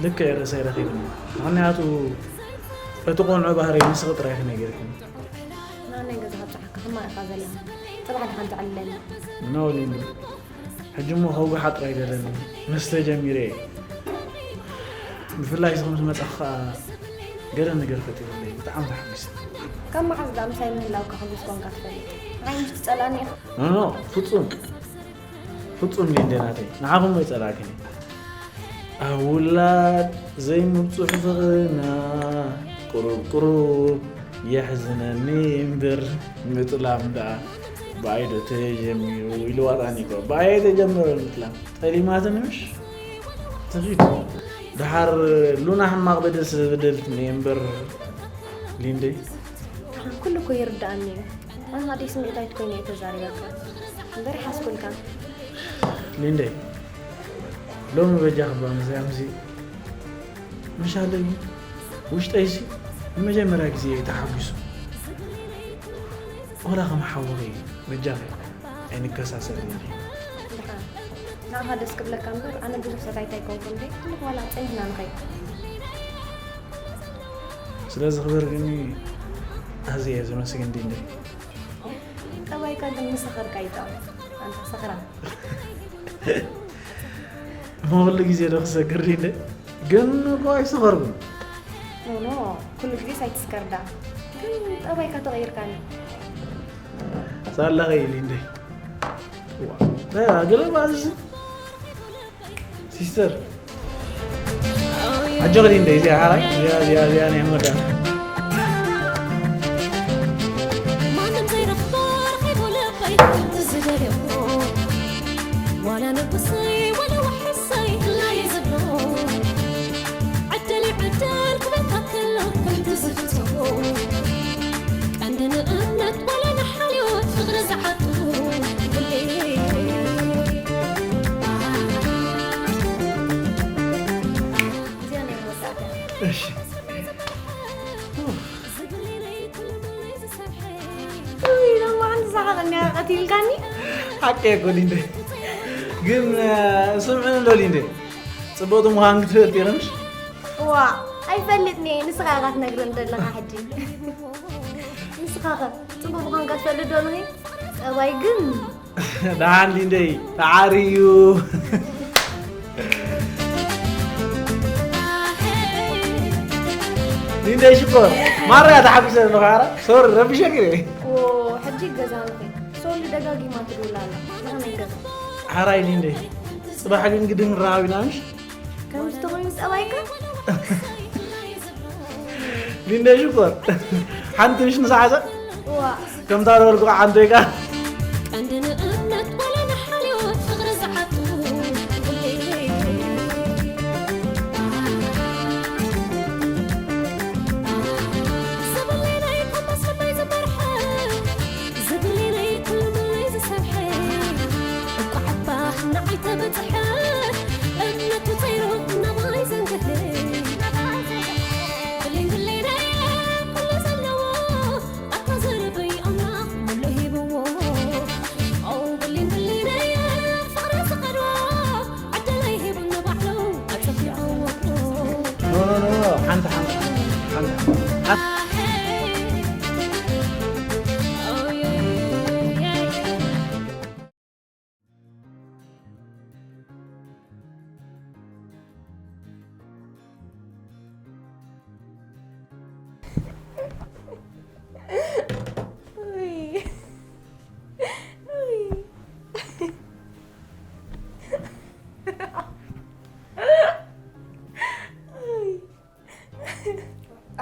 ልክዕ ርእሰይ ረኺብኒ። ምኽንያቱ እቲ ቆንዑ ባህሪ ንስኺ ጥራይ ኢኺ ነጊርክኒ። ንዓናይ ገዛ ካብ ጸሓካ ሕማቕ ኢኻ ዘለኻ። ጽባሕ ድሓን ተዕልለኒ። ኖ ሊንዱ፣ ሕጂ እሞ ከውግሓ ጥራይ ደለኒ። መስተ ጀሚረ እየ። ብፍላይ እዚ ከም ዝመጻኹ ከኣ ገለ ነገር ፈጢሩለይ። ብጣዕሚ ተሓጒሰ። ካብ መዓዝ ደኣ ምሳይ ምህላውካ ሕጉስ ኮንካ ትፈልጥ? ንዓይ ምሽ ትጸልኣኒ ኢኻ? ኖ ኖ፣ ፍጹም ፍጹም ሊንዴ ናተይ፣ ንዓኹም ኣይጸላእክን እየ። ኣብ ውላድ ዘይምብጽሑ ፍቕርና ቁሩብ ቁሩብ የሕዝነኒ እምበር ምጥላም ደኣ ብኣይ ዶ ተጀሚሩ ኢሉ ዋጣኒ እኮ። ብኣይ ኣይተጀመረን ምጥላም። ጠሊማትኒ ምሽ? ትኺድ። ደሓር ሉና ሕማቕ በደል ስለ ዝበደለትኒ እየ እምበር ሊንዴ። ኩሉ እኮ ይርድኣኒ እዩ። ኣነ ኣደይ ስምዒታዊት ኮይነ እየ ተዛሪበካ እምበር ሓስኩልካ። ሊንደይ፣ ሎሚ በጃኺ እባ ምስዚ ኣምሲ ምሻለይ ውሽጠይሲ ንመጀመርያ ግዜ እዩ ተሓጒሱ። ዋላ ከም ሓውኺ በጃኺ ኣይንከሳሰር ሊንደይ። ደሓን ንዓኻ ደስ ክብለካ እምበር ኣነ ብዙሕ ሰታይት ኣይኮንኩን ድየ። ትልኽ ዋላ ኣጸኒሕና ንኸይድ። ስለዚ ክብር ግን ኣዝየ እየ ዘመስግን ሊንደይ። ጠባይካ ግን ምስ ሰኸርካ ይጠቕም። ኣንታ ሰኽራም። እሞ ኩሉ ግዜ ዶ ክሰክር ሊንደይ? ግን እኮ ኣይሰኸርኩን። ኖ ኖ፣ ኩሉ ግዜስ ኣይትስከር ደኣ። ግን ጠባይካ ተቐይርካኒ። ሳላ ኸይ ሊንደይ። ዋ፣ ገለ ባዚ ሲስተር ኣጆኺ ሊንደይ፣ እዚኣ ሓራይ፣ እዚኣ፣ እዚኣ፣ እዚኣ ናይ መወዳእታ። ማንም ዘይረኽቦ ረኺቡ ልበይ ከምቲ ዝደልዮ ዋላ ንጉሰይ ዋላ ውሕሰይ ክላይ ዝብሎ ዕድል ይዕደል ክበካ ከሎ ከምቲ ዝፍቶ ቀንዲ ንእምነት ዋላ ንሓልዮት ፍቕሪ ዝዓጡ እዚኣ ናይ መወዳእታ። እሺ። እይ፣ ሎማዓንቲ ሰሓቕ እኒኣ ቀቲልካኒ። ሓቂ እኮ ሊንደ። ግን ስምዕኒ ዶ ሊንደ? ጽቡቕቲ ምዃን ክትፈልጥ ኢኺ ምሽ? ዋ፣ ኣይፈልጥን እየ። ንስኻ ኢኻ ትነግረኒ ዘለኻ ሕጂ። ንስኻ ኸ ጽቡቕ ምዃንካ ትፈልጥ ዶ ንኺ? ጠባይ ግን ደሓን ሊንደይ ተዓርዩ። ሊንደይ ሽኮር ማርያ ተሓጒሰ ኣለኹ። ኧረ ሶሪ ረቢሸኪ እየ። ኦ፣ ሕጂ ገዛ ንኺድ። ሶሊ ደጋጊማ ትድውል ኣላ። ንኸመይ ገዛ? ሓራይ ሊንደይ ጽባሕ ግን ግድን ንራኸብ ኢና ምሽ? ከምዚ ተኾይኑ ጠባይካ? ሊንደይ ሽኮር ሓንቲ ምሽ ንሰዓሰ ዋ፣ ከምታ ዝበልኩ ዓንቶይካ ቀንዲ ንእምነት ዋላ ንሓልዮት ፍቕሪ ዝዓቱ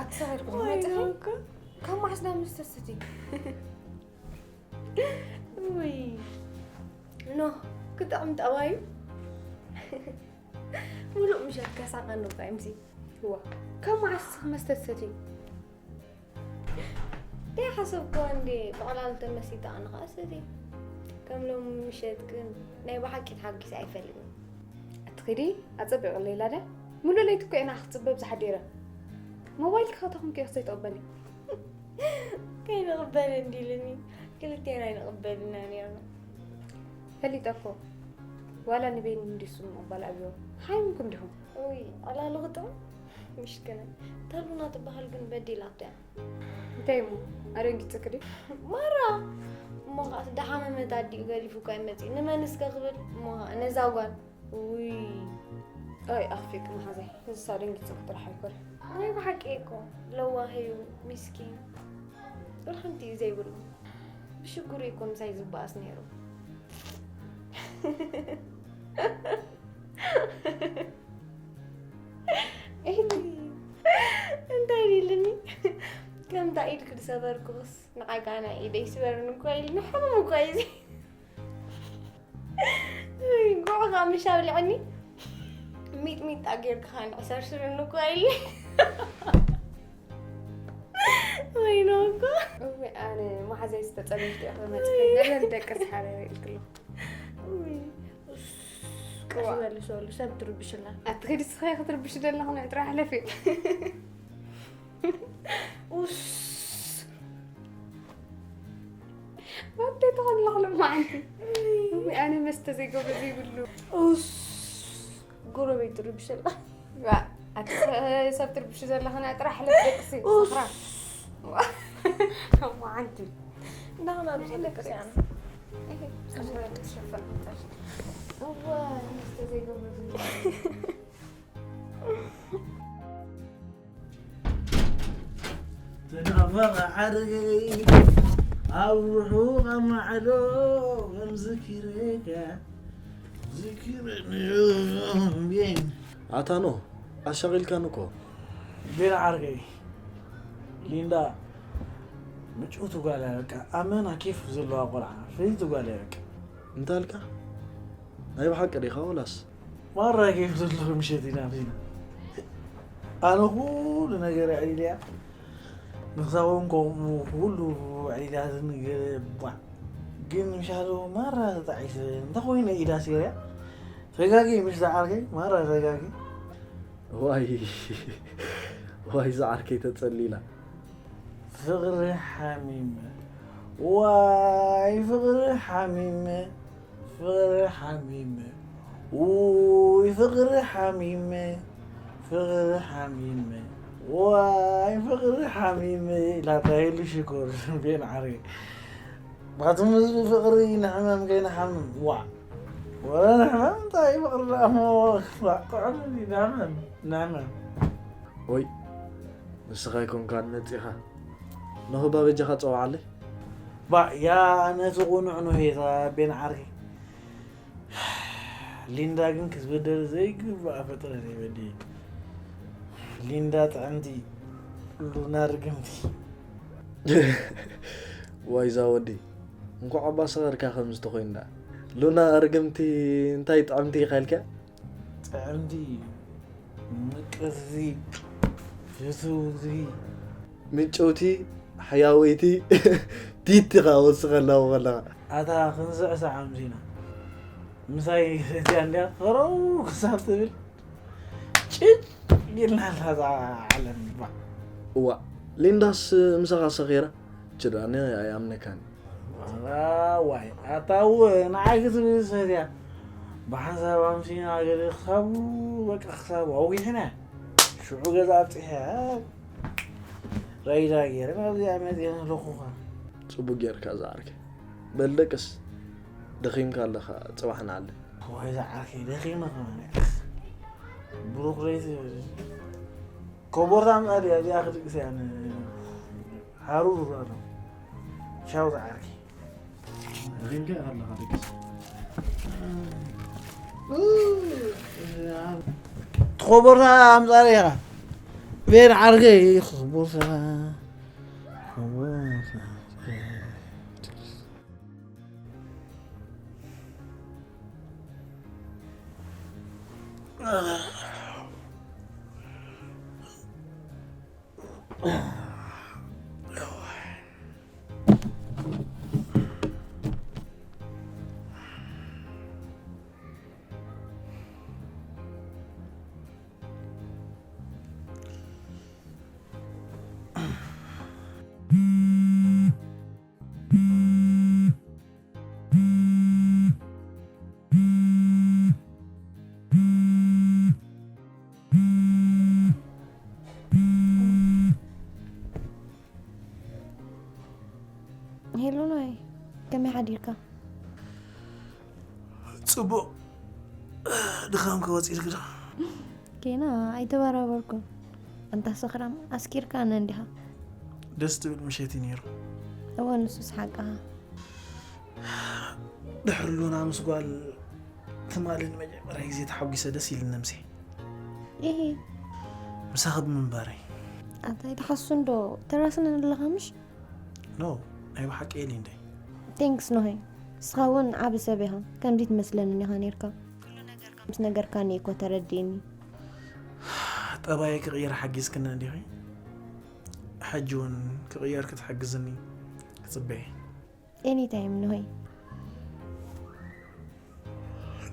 ኣትሳይርኩም መጥኺ ካብ ማሕስና ምስተሰቲ ውይ ኖ ክጥዕም ጠባዩ ሙሉእ ምሸት ከሳቐኒ እኳ ይምሲ ዋ ካብ ማሕስ መስተ ሰቲ ደይ ሓሰብኩ እንዲ ብዕላል ተመሲጣ ኣነ ከዓ ሰቲ ከም ሎም ምሸት ግን ናይ ብሓቂ ተሓጊሰ ኣይፈልግን ኣትኺዲ ኣጸቢቑ ሌላ ደ ሙሉእ ለይቲ እኮ ኢና ክትጽበብ ዝሓዲረ ሞባይል ክኸተኹም ከይኽሰይ ተቐበሊ ከይንቕበል እንዲልኒ ክልቴና ኣይንቕበልና ነርና ፈሊጠ እኮ ዋላ ንቤን እንዲሱ ምቕባል ኣብዮ ሓይምኩም ዲኹም እይ ኣላሉ ክጥዑም ምሽክነ ተሉና ትበሃል ግን በዲላቶ እያ እንታይ እሞ ኣደንጊፅክዲ ማራ እሞ ከዓስ ደሓመመት ኣዲኡ ገዲፉ እኳ ይመፅእ ንመን እስከ ክብል እሞ ከዓ ነዛ ጓል ውይ ኣይ ኣኽፊቅ መሓዘይ ንሳ ደንጊፅክ ጥራሕ ኣይኮነ ናይ ብሓቂ እኮ ለዋህ እዩ ሚስኪን ጥርሕንቲ እዩ ዘይብሉ ብሽጉሪ እኮ ምሳይ ዝበኣስ ነይሩ እንታይ ኢልኒ ከምታ ኢድ ክድሰበርኩስ ንዓይ ከዓ ናይ ኢደይ ስበርኒ እኮ ኢልኒ ሕሙም እኮ እዩ ጉዕ ከዓ ምሽ ኣብሊዕኒ ሚጥሚጣ ጌርካ ከዓ ንዕሰር ስብኒ እኮ ኢልኒ ወይኖ እኮ እወ ኣነ መሓዘይ ዝተፀለፍቲ ኢኹ መፅእ ገለን ደቂ ሰሓረ ኢልክሎ ቀስ በሊ ሶሉ ሰብ ትርብሽላ ኣትኸዲ ስኸ ክትርብሽ ደለኹ ንዕጥራ ሕለፊ ኡስ ወደይ ተኸለኽሎ መዓንቲ ኣነ መስተ ዘይገብሮ ዘይብሉ ኡስ ጎረቤት ትርብሽላ ኣቲ ሰብ ትርብሽ ዘለኽና ጥራሕ ለደቅሲ ስኽራ መዓንቲ እንዳኸና ብዘለቅስ ያነ ተናፈቐ ዓርከይ ኣብ ርሑቕ ማዕዶ ከም ዝኪረካ ዝኪረኒ ኣታ ኖ ኣሻቒልካኒ እኮ ቤላ ዓርከይ ሊንዳ ምጭውቲ ጓል እያ በቃ ኣመና ኬፍ ዘለዋ ቆልዓ ፍልይቲ ጓል እያ በቃ እንታይ ኣልካ ናይ ብሓቂ ዲኻ ወላስ ማራ ኬፍ ዘለኹ ምሸት ኢና ርኢና ኣነ ኩሉ ነገር ኣዕሊለያ ንክሳቦም ከምኡ ኩሉ ኣዕሊላትን ገለ ቧዕ ግን ምሻሉ ማራ ተጣዒሰ እንተ ኮይነ ኢዳ ሴርያ ተጋጊ ምስ ዝዓርከይ ማራ ተጋጊ ዋይ ዋይ ዝዓርከይ ተጸሊላ ፍቕሪ ሓሚመ ዋይ ፍቕሪ ሓሚመ ፍቕሪ ሓሚመ ውይ ፍቕሪ ሓሚመ ፍቕሪ ሓሚመ ዋይ ፍቕሪ ሓሚመ ኢላታ ኢሉ ሽኮር ቤን ዓሪ ባቲ ምዝቢ ፍቕሪ ንሕመም ከይንሓምም ዋዕ ወረ ንሕመም እንታይ ፍቕሪ ደኣ እሞ ክፋእ ጥዑም እንዲ ንሕመም ንሕመም ወይ ንስኻ ኣይኮንካን መጺኻ ንኹባ በጃኻ ጸውዓለይ ባእ ያ ነቲ ቁኑዕ ኖሄታ ቤን ዓርኪ ሊንዳ ግን ክትበደል ዘይግባኣ ፍጥረት እየ በዲለ ሊንዳ ጥዕምቲ ሉና ርግምቲ ዋይዛ ወዲ እንኳዕ ኣባ ሰገርካ ከምዚ ተኮይንዳ ሉና ርግምቲ እንታይ ጥዕምቲ ኢኻ ኢልካ ጥዕምቲ ምቅርቲ ፍትውቲ ምጭውቲ ሓያወይቲ ቲቲ ኻ ወስኸ ኣለዎ ከለኻ ኣታ ክንስዕስዕ ኣምሲና ምሳይ ሰትያ እንድያ ፈረው ክሳብ ትብል ጭጭ ኢልና ኣላ እዛ ዓለም ባ እዋ ሊንዳስ ምሳኻ ሰኺራ ችዳኒ ኣይኣምነካን ዋይ ኣታ እወ ንዓይ ክትብል ሰትያ ብሓንሳብ ኣምሲና ገለ ክሳብ በቃ ክሳብ ኣውጊሕና ሽዑ ገዛ ኣብፂሐ ራይዳ ገይረ ናብዚኣ መፅአ ኣለኹኻ። ፅቡቅ ጌርካ ዝዓርከይ። በል ደቅስ፣ ደኺምካ ኣለኻ፣ ፅባሕ ንዓሊ። ወይ ዝዓርከይ፣ ደኺመ ከማን። ብሩኽ ለይቲ። ኮቦርታ ምፃ ድያ እዚኣ ክድቅስ እያ። ሓሩር ኣሎ። ቻው ዝዓርከይ። ሪንጋ ኣለኻ ደቅስ። ትኾቦርታ ኣምጻረ ኢኻ። ቤን ዓርከይ ይኽቦርታ። ሄሎ ኖይ፣ ከመይ ሓዲርካ? ጽቡቕ። ድኻም ከወጽእ ኢልክ ዶ? ጌና ኣይተበራበርኩን። ኣንታ ሰኽራም፣ ኣስኪርካና እንዲኻ። ደስ ትብል ምሸት እዩ ነይሩ። እወ፣ ንሱስ ሓቅኻ። ድሕሪ ሉና ምስ ጓል ትማሊ ንመጀመርያ ግዜ ተሓጒሰ ደስ ኢልኒ ምሴ። ኢሂ። ምሳኺ ብምንባረይ። ኣንታ ኣይትሓሱ እንዶ፣ ተራስነን ኣለኻ ምሽ? ኖ፣ ናይ ብሓቂ እየ ሊንደይ። ቴንክስ ኖሄ። ንስኻ እውን ዓቢ ሰብ ኢኻ። ከምዚ ትመስለንን ኢኻ ነይርካ። ኩሉ ነገርካ ምስ ነገርካኒ እኮ ተረዲእኒ። ጠባየይ ክቕይር ሓጊዝክኒ እንዲኺ። ሕጂ እውን ክቕየር ክትሕግዝኒ ክጽበ እየ። ኤኒታይም ኖሄ።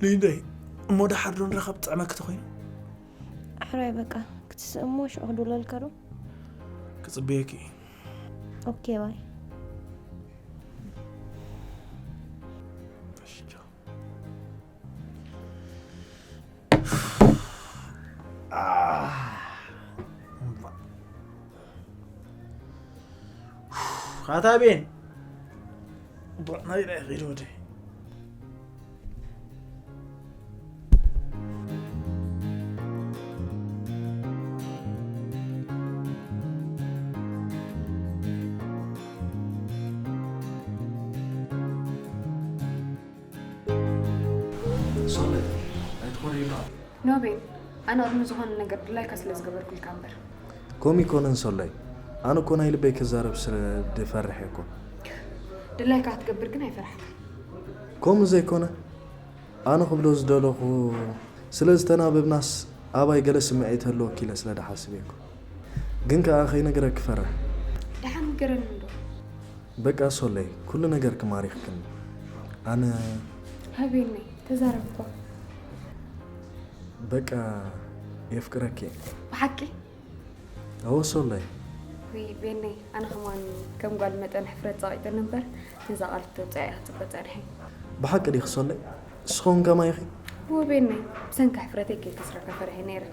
ሊንደይ፣ እሞ ደሓር ዶ ንራኸብ ጥዕመኪ ተኾይኑ? ኣሕራይ በቃ፣ ክትስእ እሞ ሽዑ ክድውለልካ ዶ? ክጽበየኪ እየ። ኦኬ፣ ባይ። እሺ፣ ቻው። ኣህ፣ እምባ። ኣታ ቤን፣ ቧ፣ ናበይ ኢኻ ከይደ ወደይ? ሶለ፣ ኣይትኾሪ ይበሃል። ኖቤል፣ ኣነ ቅድሚ ዝኾነ ነገር ድላይካ ስለ ዝገበርኩልካ እምበር። ከምኡ ኣይኮነን ሶለይ፣ ኣነ እኮ ናይ ልበይ ክዛረብ ስለ ድፈርሕ እኮ። ድላይካ ክትገብር ግን ኣይፈርሕካን። ከምኡ ዘይኮነ፣ ኣነ ክብሎ ዝደለኹ፣ ስለ ዝተናበብናስ ኣባይ ገለ ስምዒት ህልወኪ ኢለ ስለ ድሓስብ እየ እኮ። ግን ከኣ ከይነግረኪ ፈርሕ። ደሓን ንገረኒ እንዶ። በቃ ሶለይ፣ ኩሉ ነገር ክማሪኽክን። ኣነ ሃቤነይ፣ ተዛረብ እኮ። በቃ የፍቅረኪ። ብሓቂ? ኣዎ ሶለይ። ውይ ቤነይ፣ ኣነ ከማን ከም ጓል መጠን ሕፍረት ጸቒጥኒ እምበር፣ ነዛ ቃል ክተውጽኣ እየ ክጽበ ጸኒሐ። ብሓቂ ዲኺ ሶለይ? ንስኺ እውን ከማይ ኢኺ? እወ ቤነይ፣ ብሰንኪ ሕፍረተይ ከይከስረካ ፈሪሐ ነይረ።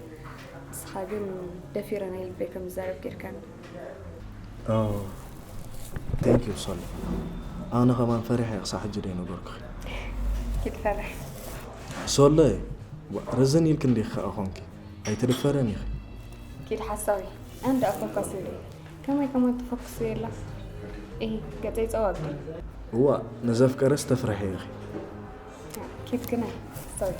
ንስኻ ግን ደፊረ ናይ ልበይ ከም ዝዛረብ ጌርካኒ። ኦ፣ ቴንክ ዩ ሶለይ። ኣነ ከማን ፈሪሐ እየ ክሳብ ሕጂ ደይነገርኩኺ። ኪድ ፈርሕ። ሶለይ፣ ዋ፣ ረዘን ኢልኪ እንዲኺ ከኣ ኾንኪ። ኣይትድፈርን ኢኺ። ኪድ ሓሳዊ። ኣነ ደኣ ኮኳስ እንደ ከመይ ከማን ትፈኩስ የላ። እሂ፣ ገጸይ ጸው ኣብል። እዋ፣ ንዘፍቀረስ ተፍርሒ ኢኺ። ኪድ ግናይ፣ ሓሳዊ።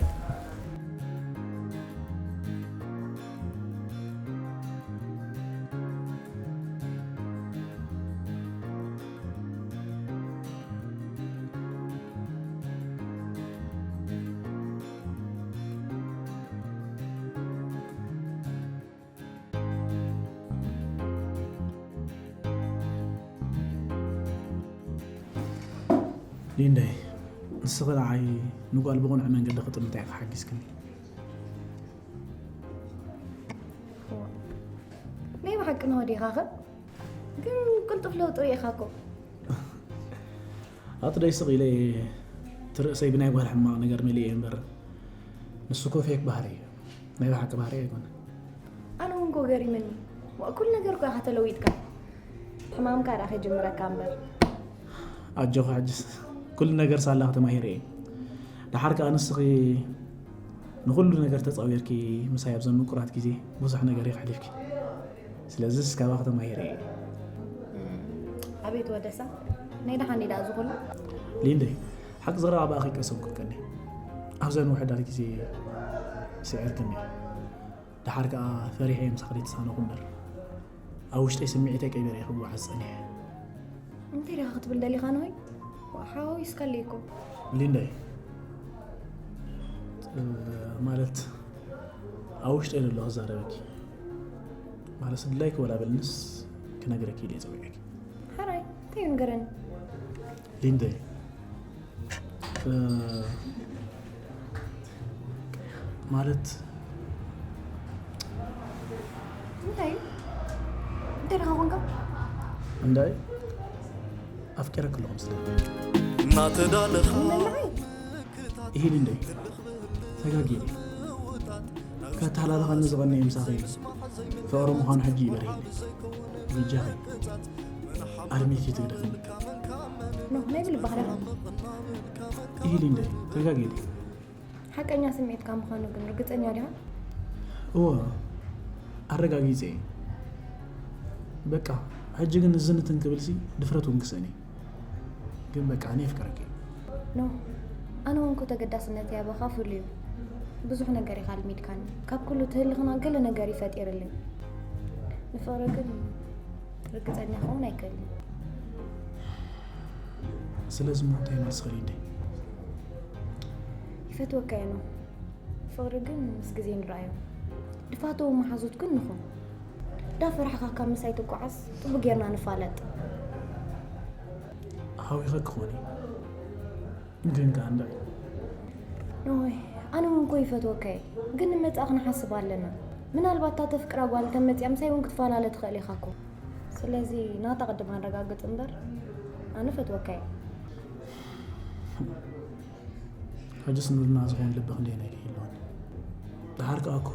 ሊንደይ፣ ንስኺ ንዓይ ንጓል ብቕኑዕ መንገዲ ክጥምታ ኢኺ ሓጊዝክኒ። ናይ ብሓቂ ንሆ ዲኻኸ? ግን ቅልጡፍ ለውጢ ርኢኻኮ። ኣቲ ደይ ስቕ ኢለ እቲ ርእሰይ ብናይ ጓል ሕማቕ ነገር መሊኤ እምበር፣ ንሱ እኮ ፌክ ባህሪ እዩ። ናይ ብሓቂ ባህሪ ኣይኮነን። ኣነ እውን እኮ ገሪመኒ። ዋ፣ ኩሉ ነገር እኮ ኢኻ ተለዊጥካ። ሕማምካ ደኣ ከይጅምረካ እምበር። ኣጆኺ፣ ሕጅስ ኩሉ ነገር ሳላኺ ተማሂረ እየ። ደሓር ከኣ ንስኺ ንኹሉ ነገር ተጻዊርኪ ምሳይ ኣብዘን ምቁራት ግዜ ብዙሕ ነገር ኢኺ ኣሕሊፍኪ። ስለዚስ ካባኺ ተማሂረ እየ። ኣቤት ወደሳ፣ ናይ ደሓን ድዩ ደኣ እዚ ኩሉ? ሊንደይ፣ ሓቂ ዘረባ ብኣኺ ቀሰምኩ ቀኒ። ኣብዘን ውሕዳት ግዜ ስዒርክኒ። ደሓር ከኣ ፈሪሐ እየ ምሳኺ ዘይተሳነኹ እምበር፣ ኣብ ውሽጠይ ስምዒተይ ቀቢረ እየ ክጓዓዝ ጸኒሐ። እንታይ ዲኻ ክትብል ደሊኻ ንሆይ? ሓወይስካለይ እኮ። ሊንደይ፣ እ፣ ማለት ኣብ ውሽጠይ ዘሎ ክዛረበኪ ማለት ድላይኪ ወላ በልንስ ክነግረኪ ኢለ እየ ጸዊዐኪ። ሓራይ እንታይ እዩ ንገረኒ። ሊንደይ፣ እ፣ ማለት እንታይ እዩ? እንታይ ዲኻ ኮንካ? እንዳይ ኣፍቂረኪ ኣለኹ ምስለ እናተዳለኻ ይሄ ሊንደይ ተጋጊ ከተሃላልኸኒ ዝቐነየ ምሳኺ ፍቕሪ ምዃኑ ሕጂ ይበርህ። በጃኺ ኣርሚኪ ትግደፍኒ። ኖ ናይ ብልባህ ዲኻ? ይሄ ሊንደይ ተጋጊ ሓቀኛ ስምዒትካ ምዃኑ ግን ርግጸኛ ዲኻ? እወ ኣረጋጊጸ እየ። በቃ ሕጂ ግን ዝንትን ክብልሲ ድፍረት እውን ክስእን እየ። ግን በቃ ኣነ የፍቅረኪ እየ። ኖ ኣነ እውን እኮ ተገዳስነተይ ኣባኻ ፍሉይ እዩ። ብዙሕ ነገር ኢኻ ኣልሚድካኒ። ካብ ኩሉ ትህልኽና ገለ ነገር እዩ ፈጢርለይ። ንፍቕሪ ግን ርግጸኛ ክኸውን ኣይክእልን። ስለዚ እሞ እንታይ መልሲ ክህልይ እንደ ይፈትወካ እየ ኖ። ፍቕሪ ግን ምስ ግዜ ንረኣዮ። ድፋተዊ መሓዙት ግን ንኹን። ዳፈራሕኻ ካብ ምሳይ ትጓዓዝ ጥቡ ጌርና ንፋለጥ። ሃዊኸ ክኾን እዩ ግን ከኣ እንድዒ ኖይ ኣነ እውን እኮ ይፈትወካ እየ። ግን ንመጻኢ ክንሓስብ ኣለና። ምናልባት እታ ተፍቅራ ጓል እንተመጺኣ ምሳይ እውን ክትፈላለ ትኽእል ኢኻ እኮ። ስለዚ ናታ ቅድም ኣረጋግጽ እምበር ኣነ ፈትወካ እየ። ሕጅስ ንሉና ዝኾን ልቢ ክንደይ ናይ ይህልወን ደሓር ከኣ እኮ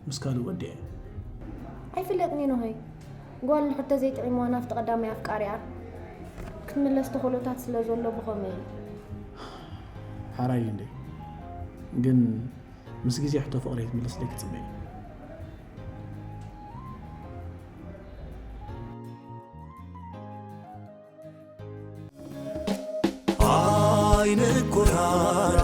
ምስ ካልእ ወዲ እየ ኣይፍለጥን እዩ ኖሆይ። ጓል ንሕቶ ዘይጥዒምዋ ናፍቲ ቀዳማይ ኣፍቃሪኣ ክትምለስ ተኽእሎታት ስለ ዘሎ ብኸመይ እዩ? ሓራይ እንደ ግን ምስ ግዜ ሕቶ ፍቕረይ ክትምለስለይ ክጽበ እየ ኣይንኮራዕ